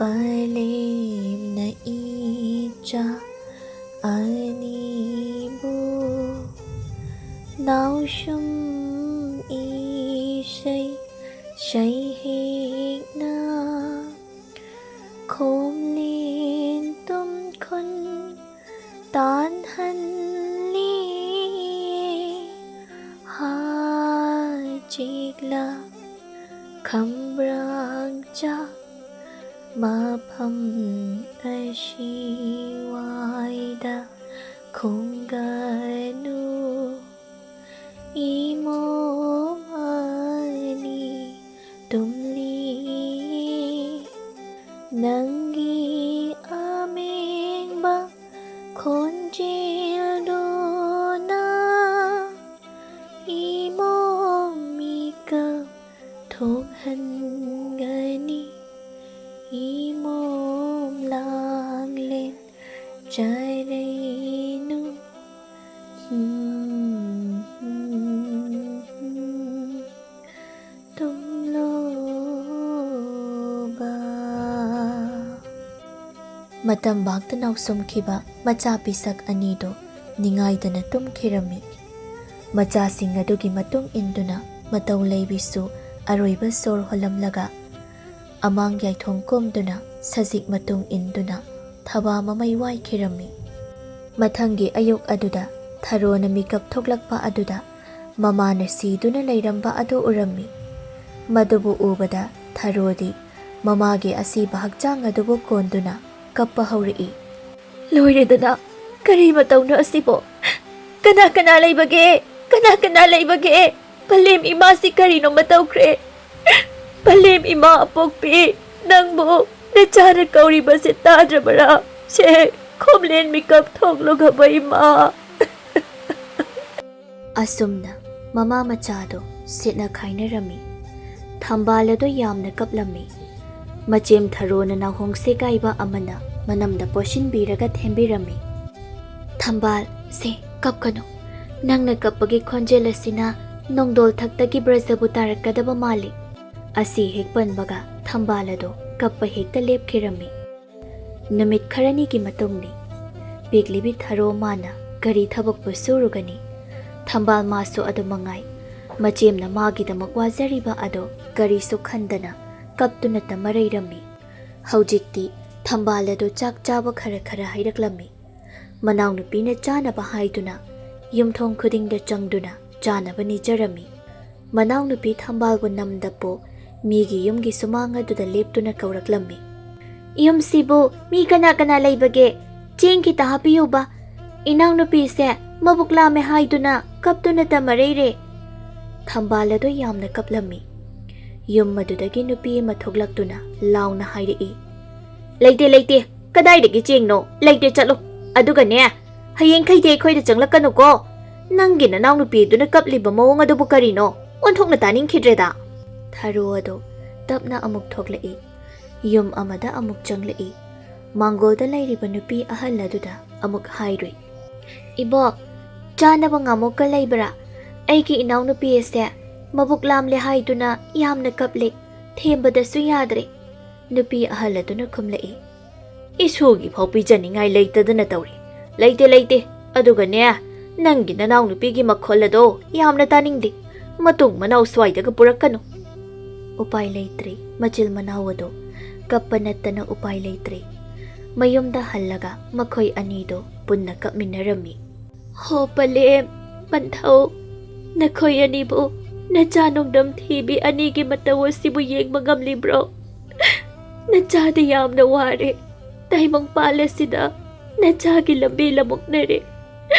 ꯄꯂꯦꯝꯅ ꯏꯆꯥ ꯑꯅꯤꯕꯨ ꯅꯥꯎꯁꯨꯝ ꯏꯁꯩ ꯁꯩꯍꯦꯛꯅ ꯈꯣꯝꯂꯦꯟ ꯇꯨꯝꯈꯨꯟ ꯇꯥꯟꯍꯜꯂꯤ꯫ ꯍꯥ ꯆꯦꯛꯂꯥ ꯈꯝꯕ꯭ꯔꯥꯡ ꯆꯥꯛ ꯃꯐꯝ ꯑꯁꯤꯋꯥꯏꯗ ꯈꯣꯡꯒꯅꯨ꯫ ꯏꯃꯣꯝ ꯑꯅꯤ ꯇꯨꯝꯂꯤ꯫ ꯅꯪꯒꯤ ꯑꯃꯦꯡꯕ ꯈꯣꯟꯖꯦꯜꯗꯨꯅ ꯏꯃꯣꯝ ꯃꯤꯀꯞ ꯊꯣꯛꯍꯟꯒꯅꯤ꯫ ꯏꯃꯣꯝ ꯂꯥꯡꯂꯦꯟ ꯆꯔꯩꯅꯨ꯫ ꯇꯨꯝꯂꯣꯕ꯫ ꯃꯇꯝ ꯕꯥꯛꯇ ꯅꯥꯎꯁꯨꯝꯈꯤꯕ ꯃꯆꯥ ꯄꯤꯁꯛ ꯑꯅꯤꯗꯨ ꯅꯤꯡꯉꯥꯏꯗꯅ ꯇꯨꯝꯈꯤꯔꯝꯃꯤ꯫ ꯃꯆꯥꯁꯤꯡ ꯑꯗꯨꯒꯤ ꯃꯇꯨꯡ ꯏꯟꯗꯨꯅ ꯃꯇꯧ ꯂꯩꯕꯤꯁꯨ ꯑꯔꯣꯏꯕ ꯁꯣꯔ ꯍꯣꯜꯂꯝꯂꯒ ꯑꯃꯥꯡ ꯌꯥꯏꯊꯣꯡ ꯀꯣꯝꯗꯨꯅ ꯁꯖꯤꯛ ꯃꯇꯨꯡ ꯏꯟꯗꯨꯅ ꯊꯕꯥ ꯃꯃꯩ ꯋꯥꯏꯈꯤꯔꯝꯃꯤ꯫ ꯃꯊꯪꯒꯤ ꯑꯌꯨꯛ ꯑꯗꯨꯗ ꯊꯔꯣꯅ ꯃꯤꯀꯞ ꯊꯣꯛꯂꯛꯄ ꯑꯗꯨꯗ ꯃꯃꯥꯅ ꯁꯤꯗꯨꯅ ꯂꯩꯔꯝꯕ ꯑꯗꯨ ꯎꯔꯝꯃꯤ꯫ ꯃꯗꯨꯕꯨ ꯎꯕꯗ ꯊꯔꯣꯗꯤ ꯃꯃꯥꯒꯤ ꯑꯁꯤꯕ ꯍꯛꯆꯥꯡ ꯑꯗꯨꯕꯨ ꯀꯣꯟꯗꯨꯅ ꯀꯞꯄ ꯍꯧꯔꯛꯏ꯫ "ꯂꯣꯏꯔꯦꯗꯅ, ꯀꯔꯤ ꯃꯇꯧꯅꯣ ꯑꯁꯤꯕꯣ? ꯀꯅꯥ ꯀꯅꯥ ꯂꯩꯕꯒꯦ? ꯀꯅꯥ ꯀꯅꯥ ꯂꯩꯕꯒꯦ? ꯄꯂꯦꯝ ꯏꯃꯥꯁꯤ ꯀꯔꯤꯅꯣꯃ ꯇꯧꯈ꯭ꯔꯦ꯫ ꯄꯂꯦꯝ ꯏꯃꯥ ꯑꯄꯣꯛꯄꯤ, ꯅꯪꯕꯨ ꯅꯆꯥꯅ ꯀꯧꯔꯤꯕꯁꯦ ꯇꯥꯗ꯭ꯔꯕꯔꯥ? ꯁꯦ, ꯈꯣꯝꯂꯦꯟ ꯃꯤꯀꯞ ꯊꯣꯛꯂꯨꯈꯕ ꯏꯃꯥ!" ꯑꯁꯨꯝꯅ ꯃꯃꯥ ꯃꯆꯥꯗꯣ ꯁꯤꯠꯅ ꯈꯥꯏꯅꯔꯝꯃꯤ꯫ ꯊꯝꯕꯥꯜ ꯑꯗꯣ ꯌꯥꯝꯅ ꯀꯞꯂꯝꯃꯤ꯫ ꯃꯆꯦꯝ ꯊꯔꯣꯅ ꯅꯥꯍꯣꯡ ꯁꯦꯒꯥꯏꯕ ꯑꯃꯅ ꯃꯅꯝꯗ ꯄꯣꯠꯁꯤꯟꯕꯤꯔꯒ ꯊꯦꯝꯕꯤꯔꯝꯃꯤ꯫ "ꯊꯝꯕꯥꯜ, ꯁꯦ, ꯀꯞꯀꯅꯨ꯫ ꯅꯪꯅ ꯀꯞꯄꯒꯤ ꯈꯣꯟꯖꯦꯜ ꯑꯁꯤꯅ ꯅꯣꯡꯗꯣꯜ ꯊꯛꯇꯒꯤ ꯕ꯭ꯔꯖꯕꯨ ꯇꯥꯔꯛꯀꯗꯕ ꯃꯥꯜꯂꯤ꯫" ꯑꯁꯤ ꯍꯦꯛ ꯄꯟꯕꯒ ꯊꯝꯕꯥꯜ ꯑꯗꯣ ꯀꯞꯄ ꯍꯦꯛꯇ ꯂꯦꯞꯈꯤꯔꯝꯃꯤ꯫ ꯅꯨꯃꯤꯠ ꯈꯔꯅꯤꯒꯤ ꯃꯇꯨꯡꯅꯤ꯫ ꯄꯤꯛꯂꯤꯕꯤ ꯊꯔꯣ ꯃꯥꯅ ꯀꯔꯤ ꯊꯕꯛꯄꯨ ꯁꯨꯔꯨꯒꯅꯤ? ꯊꯝꯕꯥꯜ ꯃꯥꯁꯨ ꯑꯗꯨ ꯃꯉꯥꯏ꯫ ꯃꯆꯦꯝꯅ ꯃꯥꯒꯤꯗꯃꯛ ꯋꯥꯖꯔꯤꯕ ꯑꯗꯣ ꯀꯔꯤꯁꯨ ꯈꯟꯗꯅ ꯀꯞꯇꯨꯅꯇ ꯃꯔꯩꯔꯝꯃꯤ꯫ ꯍꯧꯖꯤꯛꯇꯤ ꯊꯝꯕꯥꯜ ꯑꯗꯨ ꯆꯥꯛ ꯆꯥꯕ ꯈꯔ ꯈꯔ ꯍꯩꯔꯛꯂꯝꯃꯤ꯫ ꯃꯅꯥꯎꯅꯨꯄꯤꯅ ꯆꯥꯅꯕ ꯍꯥꯏꯗꯨꯅ ꯌꯨꯝꯊꯣꯡ ꯈꯨꯗꯤꯡꯗ ꯆꯪꯗꯨꯅ ꯆꯥꯅꯕ ꯅꯤꯖꯔꯝꯃꯤ꯫ ꯃꯅꯥꯎꯅꯨꯄꯤ ꯊꯝꯕꯥꯜꯕꯨ ꯅꯝꯗꯄꯣ ꯃꯤꯒꯤ ꯌꯨꯝꯒꯤ ꯁꯨꯃꯥꯡ ꯑꯗꯨꯗ ꯂꯦꯞꯇꯨꯅ ꯀꯧꯔꯛꯂꯝꯃꯤ꯫ "ꯌꯨꯝꯁꯤꯕꯨ ꯃꯤ ꯀꯅꯥ ꯀꯅꯥ ꯂꯩꯕꯒꯦ? ꯆꯦꯡ ꯈꯤꯇ ꯍꯥꯞꯄꯤꯌꯨꯕ꯫ ꯏꯅꯥꯎꯅꯨꯄꯤꯁꯦ ꯃꯕꯨꯛ ꯂꯥꯝꯃꯦ ꯍꯥꯏꯗꯨꯅ ꯀꯞꯇꯨꯅꯇ ꯃꯔꯩꯔꯦ꯫" ꯊꯝꯕꯥꯜ ꯑꯗꯨ ꯌꯥꯝꯅ ꯀꯞꯂꯝꯃꯤ꯫ ꯌꯨꯝ ꯑꯗꯨꯗꯒꯤ ꯅꯨꯄꯤ ꯑꯃ ꯊꯣꯛꯂꯛꯇꯨꯅ ꯂꯥꯎꯅ ꯍꯥꯏꯔꯛꯏ, "ꯂꯩꯇꯦ, ꯂꯩꯇꯦ꯫ ꯀꯗꯥꯏꯗꯒꯤ ꯆꯦꯡꯅꯣ? ꯂꯩꯇꯦ, ꯆꯠꯂꯣ꯫ ꯑꯗꯨꯒꯅꯦ, ꯍꯌꯦꯡꯈꯩꯗꯤ ꯑꯩꯈꯣꯏꯗ ꯆꯪꯂꯛꯀꯅꯨꯀꯣ꯫ ꯅꯪꯒꯤ ꯅꯅꯥꯎꯅꯨꯄꯤꯗꯨꯅ ꯀꯞꯂꯤꯕ ꯃꯑꯣꯡ ꯑꯗꯨꯕꯨ ꯀꯔꯤꯅꯣ? ꯑꯣꯟꯊꯣꯛꯅ ꯇꯥꯅꯤꯡꯈꯤꯗ꯭ꯔꯦꯗ꯫" ꯊꯔꯣ ꯑꯗꯣ ꯇꯞꯅ ꯑꯃꯨꯛ ꯊꯣꯛꯂꯛꯏ꯫ ꯌꯨꯝ ꯑꯃꯗ ꯑꯃꯨꯛ ꯆꯪꯂꯛꯏ꯫ ꯃꯥꯡꯒꯣꯜꯗ ꯂꯩꯔꯤꯕ ꯅꯨꯄꯤ ꯑꯍꯜ ꯑꯗꯨꯗ ꯑꯃꯨꯛ ꯍꯥꯏꯔꯨꯏ, "ꯏꯕꯣꯛ, ꯆꯥꯅꯕ ꯉꯥꯃꯣꯛꯀ ꯂꯩꯕ꯭ꯔꯥ? ꯑꯩꯒꯤ ꯏꯅꯥꯎꯅꯨꯄꯤ ꯑꯁꯦ ꯃꯕꯨꯛ ꯂꯥꯝꯂꯦ ꯍꯥꯏꯗꯨꯅ ꯌꯥꯝꯅ ꯀꯞꯂꯦ꯫ ꯊꯦꯝꯕꯗꯁꯨ ꯌꯥꯗ꯭ꯔꯦ꯫" ꯅꯨꯄꯤ ꯑꯍꯜ ꯑꯗꯨꯅ ꯈꯨꯝꯂꯛꯏ, "ꯏꯁꯨꯒꯤ ꯐꯥꯎ ꯄꯤꯖꯅꯤꯡꯉꯥꯏ ꯂꯩꯇꯗꯅ ꯇꯧꯔꯤ꯫ ꯂꯩꯇꯦ, ꯂꯩꯇꯦ꯫ ꯑꯗꯨꯒꯅꯦ, ꯅꯪꯒꯤ ꯅꯅꯥꯎꯅꯨꯄꯤꯒꯤ ꯃꯈꯣꯜ ꯑꯗꯣ ꯌꯥꯝꯅ ꯇꯥꯅꯤꯡꯗꯦ꯫ ꯃꯇꯨꯡ ꯃꯅꯥꯎ ꯁ꯭ꯋꯥꯏꯗꯒ ꯄꯨꯔꯛꯀꯅꯨ꯫" ꯎꯄꯥꯏ ꯂꯩꯇ꯭ꯔꯦ꯫ ꯃꯆꯤꯜ ꯃꯅꯥꯎ ꯑꯗꯣ ꯀꯞꯄ ꯅꯠꯇꯅ ꯎꯄꯥꯏ ꯂꯩꯇ꯭ꯔꯦ꯫ ꯃꯌꯨꯝꯗ ꯍꯜꯂꯒ ꯃꯈꯣꯏ ꯑꯅꯤꯗꯣ ꯄꯨꯟꯅ ꯀꯞꯃꯤꯟꯅꯔꯝꯃꯤ꯫ "ꯍꯣ ꯄꯂꯦꯝ, ꯄꯟꯊꯧ, ꯅꯈꯣꯏ ꯑꯅꯤꯕꯨ ꯅꯆꯥ ꯅꯣꯡꯗꯝ ꯊꯤꯕꯤ ꯑꯅꯤꯒꯤ ꯃꯇꯧ ꯑꯁꯤꯕꯨ ꯌꯦꯡꯕ ꯉꯝꯂꯤꯕ꯭ꯔꯣ? ꯅꯆꯥꯗꯤ ꯌꯥꯝꯅ ꯋꯥꯔꯦ꯫ ꯇꯥꯏꯕꯪꯄꯥꯜ ꯑꯁꯤꯗ ꯅꯆꯥꯒꯤ ꯂꯝꯕꯤ ꯂꯃꯨꯛꯅꯔꯦ꯫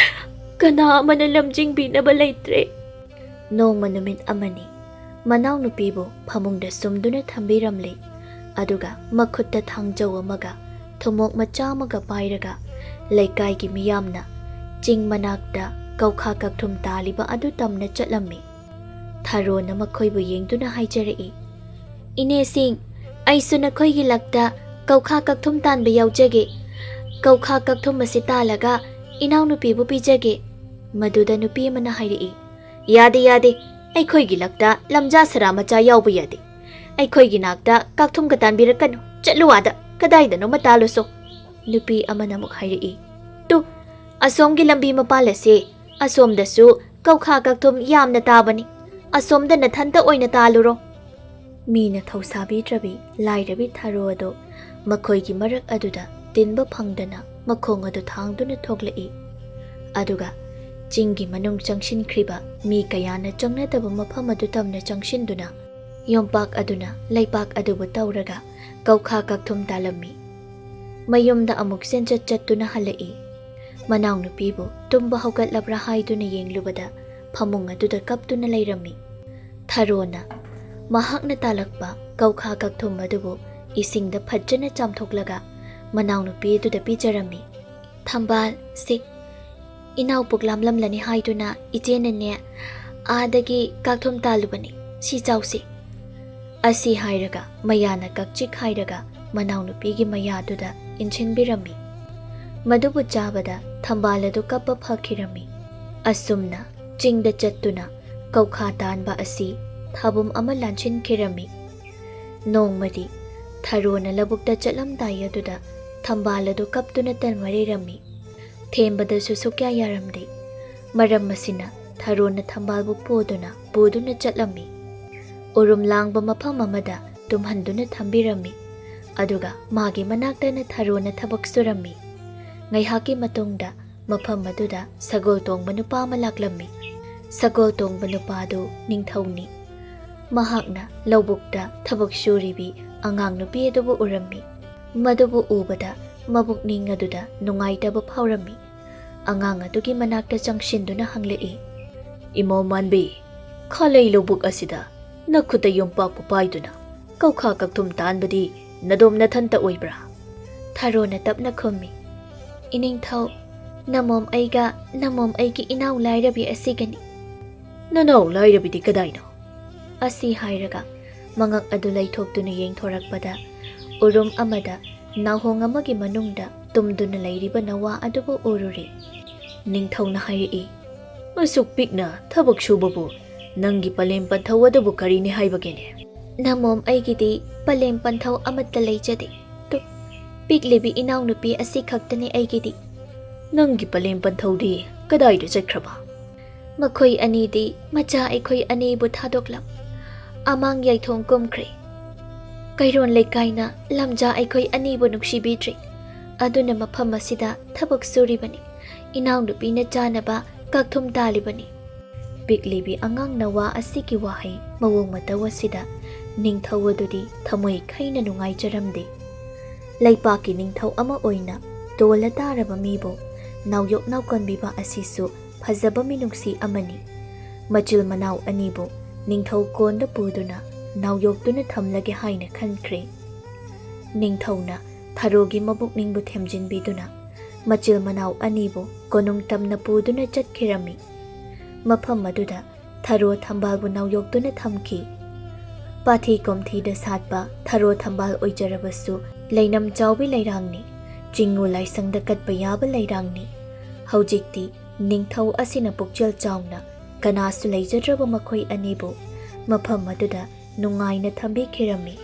ꯀꯅꯥ ꯑꯃꯅ ꯂꯝꯖꯤꯡꯕꯤꯅꯕ ꯂꯩꯇ꯭ꯔꯦ꯫" ꯅꯣꯡꯃ ꯅꯨꯃꯤꯠ ꯑꯃꯅꯤ꯫ ꯃꯅꯥꯎꯅꯨꯄꯤꯕꯨ ꯐꯃꯨꯡꯗ ꯁꯨꯝꯗꯨꯅ ꯊꯝꯕꯤꯔꯝꯂꯦ꯫ ꯑꯗꯨꯒ ꯃꯈꯨꯠꯇ ꯊꯥꯡꯖꯧ ꯑꯃꯒ ꯊꯨꯝꯃꯣꯛ ꯃꯆꯥ ꯑꯃꯒ ꯄꯥꯏꯔꯒ ꯂꯩꯀꯥꯏꯒꯤ ꯃꯤꯌꯥꯝꯅ ꯆꯤꯡ ꯃꯅꯥꯛꯇ ꯀꯧꯈꯥ ꯀꯛꯊꯨꯝ ꯇꯥꯜꯂꯤꯕ ꯑꯗꯨ ꯇꯝꯅ ꯆꯠꯂꯝꯃꯤ꯫ ꯊꯔꯣꯅ ꯃꯈꯣꯏꯕꯨ ꯌꯦꯡꯗꯨꯅ ꯍꯥꯏꯖꯔꯛꯏ, "ꯏꯅꯦꯁꯤꯡ, ꯑꯩꯁꯨ ꯅꯈꯣꯏꯒꯤ ꯂꯛꯇ ꯀꯧꯈꯥ ꯀꯛꯊꯨꯝ ꯇꯥꯟꯕ ꯌꯥꯎꯖꯒꯦ꯫ ꯀꯧꯈꯥ ꯀꯛꯊꯨꯝ ꯑꯁꯤ ꯇꯥꯜꯂꯒ ꯏꯅꯥꯎꯅꯨꯄꯤꯕꯨ ꯄꯤꯖꯒꯦ꯫" ꯃꯗꯨꯗ ꯅꯨꯄꯤ ꯑꯃꯅ ꯍꯥꯏꯔꯛꯏ, "ꯌꯥꯗꯦ, ꯌꯥꯗꯦ꯫ ꯑꯩꯈꯣꯏꯒꯤ ꯂꯛꯇ ꯂꯝꯖꯥ ꯁꯔꯥ ꯃꯆꯥ ꯌꯥꯎꯕ ꯌꯥꯗꯦ꯫ "ꯑꯩꯈꯣꯏꯒꯤ ꯅꯥꯛꯇ ꯀꯥꯛꯊꯨꯝꯒ ꯇꯥꯟꯕꯤꯔꯛꯀꯅꯨ, ꯆꯠꯂꯨ ꯑꯥꯗ, ꯀꯗꯥꯏꯗꯅꯣꯃ ꯇꯥꯜꯂꯨꯁꯣ"꯫ ꯅꯨꯄꯤ ꯑꯃꯅ ꯑꯃꯨꯛ ꯍꯥꯏꯔꯛꯏ, "ꯇꯨ, ꯑꯁꯣꯝꯒꯤ ꯂꯝꯕꯤ ꯃꯄꯥꯜ ꯑꯁꯦ, ꯑꯁꯣꯝꯗꯁꯨ ꯀꯧꯈꯥ ꯀꯥꯛꯊꯨꯝ ꯌꯥꯝꯅ ꯇꯥꯕꯅꯤ, ꯑꯁꯣꯝꯗ ꯅꯊꯟꯇ ꯑꯣꯏꯅ ꯇꯥꯜꯂꯨꯔꯣ"꯫ ꯃꯤꯅ ꯊꯧꯁꯥꯕꯤꯗ꯭ꯔꯕꯤ ꯂꯥꯏꯔꯕꯤ ꯊꯔꯣ ꯑꯗꯣ ꯃꯈꯣꯏꯒꯤ ꯃꯔꯛ ꯑꯗꯨꯗ ꯇꯤꯟꯕ ꯐꯪꯗꯅ ꯃꯈꯣꯡ ꯑꯗꯨ ꯊꯥꯡꯗꯨꯅ ꯊꯣꯛꯂꯛꯏ꯫ ꯑꯗꯨꯒ ꯆꯤꯡꯒꯤ ꯃꯅꯨꯡ ꯆꯪꯁꯤꯟꯈ꯭ꯔꯤꯕ ꯃꯤ ꯀꯌꯥꯅ ꯆꯪꯅꯗꯕ ꯃꯐꯝ ꯑꯗꯨ ꯇꯝꯅ ꯆꯪꯁꯤꯟꯗꯨꯅ, ꯌꯣꯝꯄꯥꯛ ꯑꯗꯨꯅ ꯂꯩꯄꯥꯛ ꯑꯗꯨꯕꯨ ꯇꯧꯔꯒ ꯀꯧꯈꯥ ꯀꯥꯛꯊꯨꯝ ꯇꯥꯜꯂꯝꯃꯤ꯫ ꯃꯌꯨꯝꯗ ꯑꯃꯨꯛ ꯆꯦꯟꯆꯠ ꯆꯠꯇꯨꯅ ꯍꯜꯂꯛꯏ꯫ ꯃꯅꯥꯎꯅꯨꯄꯤꯕꯨ ꯇꯨꯝꯕ ꯍꯧꯒꯠꯂꯕ꯭ꯔꯥ ꯍꯥꯏꯗꯨꯅ ꯌꯦꯡꯂꯨꯕꯗ ꯐꯃꯨꯡ ꯑꯗꯨꯗ ꯀꯞꯇꯨꯅ ꯂꯩꯔꯝꯃꯤ꯫ ꯊꯔꯣꯅ ꯃꯍꯥꯛꯅ ꯇꯥꯜꯂꯛꯄ ꯀꯧꯈꯥ ꯀꯥꯛꯊꯨꯝ ꯑꯗꯨꯕꯨ ꯏꯁꯤꯡꯗ ꯐꯖꯅ ꯆꯥꯝꯊꯣꯛꯂꯒ ꯃꯅꯥꯎꯅꯨꯄꯤ ꯑꯗꯨꯗ ꯄꯤꯖꯔꯝꯃꯤ꯫ "ꯊꯝꯕꯥꯜ, ꯁꯤ, ꯏꯅꯥꯎ ꯄꯨꯛꯂꯥꯝꯂꯝꯂꯅꯤ ꯍꯥꯏꯗꯨꯅ ꯏꯆꯦꯅꯅꯦ ꯑꯥꯗꯒꯤ ꯀꯥꯛꯊꯨꯝ ꯇꯥꯜꯂꯨꯕꯅꯤ, ꯁꯤ ꯆꯥꯎꯁꯤ"꯫ ꯑꯁꯤ ꯍꯥꯏꯔꯒ ꯃꯌꯥꯅ ꯀꯛꯆꯤꯛ ꯍꯥꯏꯔꯒ ꯃꯅꯥꯎꯅꯨꯄꯤꯒꯤ ꯃꯌꯥꯗꯨꯗ ꯏꯟꯁꯤꯟꯕꯤꯔꯝꯃꯤ꯫ ꯃꯗꯨꯕꯨ ꯆꯥꯕꯗ ꯊꯝꯕꯥꯜ ꯑꯗꯨ ꯀꯞꯄ ꯐꯈꯤꯔꯝꯃꯤ꯫ ꯑꯁꯨꯝꯅ ꯆꯤꯡꯗ ꯆꯠꯇꯨꯅ ꯀꯧꯈꯥ ꯇꯥꯟꯕ ꯑꯁꯤ ꯊꯥꯕꯨꯝ ꯑꯃ ꯂꯥꯟꯁꯤꯟꯈꯤꯔꯝꯃꯤ꯫ ꯅꯣꯡꯃꯗꯤ ꯊꯔꯣꯅ ꯂꯧꯕꯨꯛꯇ ꯆꯠꯂꯝꯗꯥꯏ ꯑꯗꯨꯗ ꯊꯝꯕꯥꯜ ꯑꯗꯨ ꯀꯞꯇꯨꯅ ꯇꯟꯃꯔꯤꯔꯝꯃꯤ꯫ ꯊꯦꯝꯕꯗꯁꯨ ꯁꯨꯛꯌꯥ ꯌꯥꯔꯝꯗꯦ꯫ ꯃꯔꯝ ꯑꯁꯤꯅ ꯊꯔꯣꯅ ꯊꯝꯕꯥꯜꯕꯨ ꯄꯨꯗꯨꯅ, ꯄꯨꯗꯨꯅ ꯆꯠꯂꯝꯃꯤ꯫ ꯎꯔꯨꯝ ꯂꯥꯡꯕ ꯃꯐꯝ ꯑꯃꯗ ꯇꯨꯝꯍꯟꯗꯨꯅ ꯊꯝꯕꯤꯔꯝꯃꯤ꯫ ꯑꯗꯨꯒ ꯃꯥꯒꯤ ꯃꯅꯥꯛꯇꯅ ꯊꯔꯣꯅ ꯊꯕꯛ ꯁꯨꯔꯝꯃꯤ꯫ ꯉꯥꯏꯍꯥꯛꯀꯤ ꯃꯇꯨꯡꯗ ꯃꯐꯝ ꯑꯗꯨꯗ ꯁꯒꯣꯜ ꯇꯣꯡꯕ ꯅꯨꯄꯥ ꯑꯃ ꯂꯥꯛꯂꯝꯃꯤ꯫ ꯁꯒꯣꯜ ꯇꯣꯡꯕ ꯅꯨꯄꯥꯗꯨ ꯅꯤꯡꯊꯧꯅꯤ꯫ ꯃꯍꯥꯛꯅ ꯂꯧꯕꯨꯛꯇ ꯊꯕꯛ ꯁꯨꯔꯤꯕꯤ ꯑꯉꯥꯡ ꯅꯨꯄꯤ ꯑꯗꯨꯕꯨ ꯎꯔꯝꯃꯤ꯫ ꯃꯗꯨꯕꯨ ꯎꯕꯗ ꯃꯕꯨꯛꯅꯤꯡ ꯑꯗꯨꯗ ꯅꯨꯡꯉꯥꯏꯇꯕ ꯐꯥꯎꯔꯝꯃꯤ꯫ ꯑꯉꯥꯡ ꯑꯗꯨꯒꯤ ꯃꯅꯥꯛꯇ ꯆꯪꯁꯤꯟꯗꯨꯅ ꯍꯪꯂꯛꯏ, "ꯏꯃꯧ ꯃꯥꯟꯕꯤ, ꯈꯥꯂꯩ ꯂꯧꯕꯨꯛ ꯑꯁꯤꯗ ꯅꯈꯨꯠꯇ ꯌꯣꯝꯄꯥꯛꯄꯨ ꯄꯥꯏꯗꯨꯅ ꯀꯧꯈꯥ ꯀꯛꯊꯨꯝ ꯇꯥꯟꯕꯗꯤ ꯅꯗꯣꯝ ꯅꯊꯟꯇ ꯑꯣꯏꯕ꯭ꯔꯥ?" ꯊꯔꯣꯅ ꯇꯞꯅ ꯈꯨꯝꯃꯤ, "ꯏꯅꯤꯡꯊꯧ, ꯅꯃꯣꯝ ꯑꯩꯒ ꯅꯃꯣꯝ ꯑꯩꯒꯤ ꯏꯅꯥꯎ ꯂꯥꯏꯔꯕꯤ ꯑꯁꯤꯒꯅꯤ"꯫ "ꯅꯅꯥꯎ ꯂꯥꯏꯔꯕꯤꯗꯤ ꯀꯗꯥꯏꯅꯣ?" ꯑꯁꯤ ꯍꯥꯏꯔꯒ ꯃꯉꯛ ꯑꯗꯨ ꯂꯩꯊꯣꯛꯇꯨꯅ ꯌꯦꯡꯊꯣꯔꯛꯄꯗ ꯎꯔꯨꯝ ꯑꯃꯗ ꯅꯥꯍꯣꯡ ꯑꯃꯒꯤ ꯃꯅꯨꯡꯗ ꯇꯨꯝꯗꯨꯅ ꯂꯩꯔꯤꯕ ꯅꯋꯥ ꯑꯗꯨꯕꯨ ꯎꯔꯨꯔꯦ꯫ ꯅꯤꯡꯊꯧꯅ ꯍꯥꯏꯔꯛꯏ, "ꯑꯁꯨꯛ ꯄꯤꯛꯅ ꯊꯕꯛ ꯁꯨꯕꯕꯨ ꯅꯪꯒꯤ ꯄꯂꯦꯝ ꯄꯟꯊꯧ ꯑꯗꯨꯕꯨ ꯀꯔꯤꯅꯤ ꯍꯥꯏꯕꯒꯦꯅꯦ?" "ꯅꯃꯣꯝ, ꯑꯩꯒꯤꯗꯤ ꯄꯂꯦꯝ ꯄꯟꯊꯧ ꯑꯃꯠꯇ ꯂꯩꯖꯗꯦ꯫ ꯇꯨ, ꯄꯤꯛꯂꯤꯕꯤ ꯏꯅꯥꯎꯅꯨꯄꯤ ꯑꯁꯤ ꯈꯛꯇꯅꯤ ꯑꯩꯒꯤꯗꯤ꯫" "ꯅꯪꯒꯤ ꯄꯂꯦꯝ ꯄꯟꯊꯧꯗꯤ ꯀꯗꯥꯏꯗ ꯆꯠꯈ꯭ꯔꯕ?" "ꯃꯈꯣꯏ ꯑꯅꯤꯗꯤ ꯃꯆꯥ ꯑꯩꯈꯣꯏ ꯑꯅꯤꯕꯨ ꯊꯥꯗꯣꯛꯂꯝ ꯑꯃꯥꯡ ꯌꯥꯏꯊꯣꯡ ꯀꯨꯝꯈ꯭ꯔꯦ꯫ ꯀꯩꯔꯣꯟ ꯂꯩꯀꯥꯏꯅ ꯂꯝꯖꯥ ꯑꯩꯈꯣꯏ ꯑꯅꯤꯕꯨ ꯅꯨꯡꯁꯤꯕꯤꯗ꯭ꯔꯦ꯫ ꯑꯗꯨꯅ ꯃꯐꯝ ꯑꯁꯤꯗ ꯊꯕꯛ ꯁꯨꯔꯤꯕꯅꯤ꯫ ꯏꯅꯥꯎꯅꯨꯄꯤꯅ ꯆꯥꯅꯕ ꯀꯥꯛꯊꯨꯝ ꯇꯥꯜꯂꯤꯕꯅꯤ꯫" ꯄꯤꯛꯂꯤꯕꯤ ꯑꯉꯥꯡꯅ ꯋꯥ ꯑꯁꯤꯒꯤ ꯋꯥꯍꯩ ꯃꯑꯣꯡ ꯃꯇꯧ ꯑꯁꯤꯗ ꯅꯤꯡꯊꯧ ꯑꯗꯨꯗꯤ ꯊꯃꯣꯏ ꯈꯩꯅ ꯅꯨꯡꯉꯥꯏꯖꯔꯝꯗꯦ꯫ ꯂꯩꯄꯥꯛꯀꯤ ꯅꯤꯡꯊꯧ ꯑꯃ ꯑꯣꯏꯅ ꯇꯣꯜꯂ ꯇꯥꯔꯕ ꯃꯤꯕꯨ ꯅꯥꯎꯌꯣꯛ ꯅꯥꯎꯀꯣꯟꯕꯤꯕ ꯑꯁꯤꯁꯨ ꯐꯖꯕ ꯃꯤꯅꯨꯡꯁꯤ ꯑꯃꯅꯤ꯫ ꯃꯆꯤꯜ ꯃꯅꯥꯎ ꯑꯅꯤꯕꯨ ꯅꯤꯡꯊꯧ ꯀꯣꯟꯗ ꯄꯨꯗꯨꯅ ꯅꯥꯎꯌꯣꯛꯇꯨꯅ ꯊꯝꯂꯒꯦ ꯍꯥꯏꯅ ꯈꯟꯈ꯭ꯔꯦ꯫ ꯅꯤꯡꯊꯧꯅ ꯊꯔꯣꯒꯤ ꯃꯕꯨꯛꯅꯤꯡꯕꯨ ꯊꯦꯝꯖꯤꯟꯕꯤꯗꯨꯅ ꯃꯆꯤꯜ ꯃꯅꯥꯎ ꯑꯅꯤꯕꯨ ꯀꯣꯅꯨꯡ ꯇꯝꯅ ꯄꯨꯗꯨꯅ ꯆꯠꯈꯤꯔꯝꯃꯤ꯫ ꯃꯐꯝ ꯑꯗꯨꯗ ꯊꯔꯣ ꯊꯝꯕꯥꯜꯕꯨ ꯅꯥꯎꯌꯣꯛꯇꯨꯅ ꯊꯝꯈꯤ꯫ ꯄꯥꯊꯤ ꯀꯣꯝꯊꯤꯗ ꯁꯥꯠꯄ ꯊꯔꯣ ꯊꯝꯕꯥꯜ ꯑꯣꯏꯖꯔꯕꯁꯨ ꯂꯩꯅꯝ ꯆꯥꯎꯕꯤ ꯂꯩꯔꯥꯡꯅꯤ, ꯆꯤꯡꯉꯨ ꯂꯥꯏꯁꯪꯗ ꯀꯠꯄ ꯌꯥꯕ ꯂꯩꯔꯥꯡꯅꯤ꯫ ꯍꯧꯖꯤꯛꯇꯤ ꯅꯤꯡꯊꯧ ꯑꯁꯤꯅ ꯄꯨꯛꯆꯦꯜ ꯆꯥꯎꯅ ꯀꯅꯥꯁꯨ ꯂꯩꯖꯗ꯭ꯔꯕ ꯃꯈꯣꯏ ꯑꯅꯤꯕꯨ ꯃꯐꯝ ꯑꯗꯨꯗ ꯅꯨꯡꯉꯥꯏꯅ ꯊꯝꯕꯤꯈꯤꯔꯝꯃꯤ꯫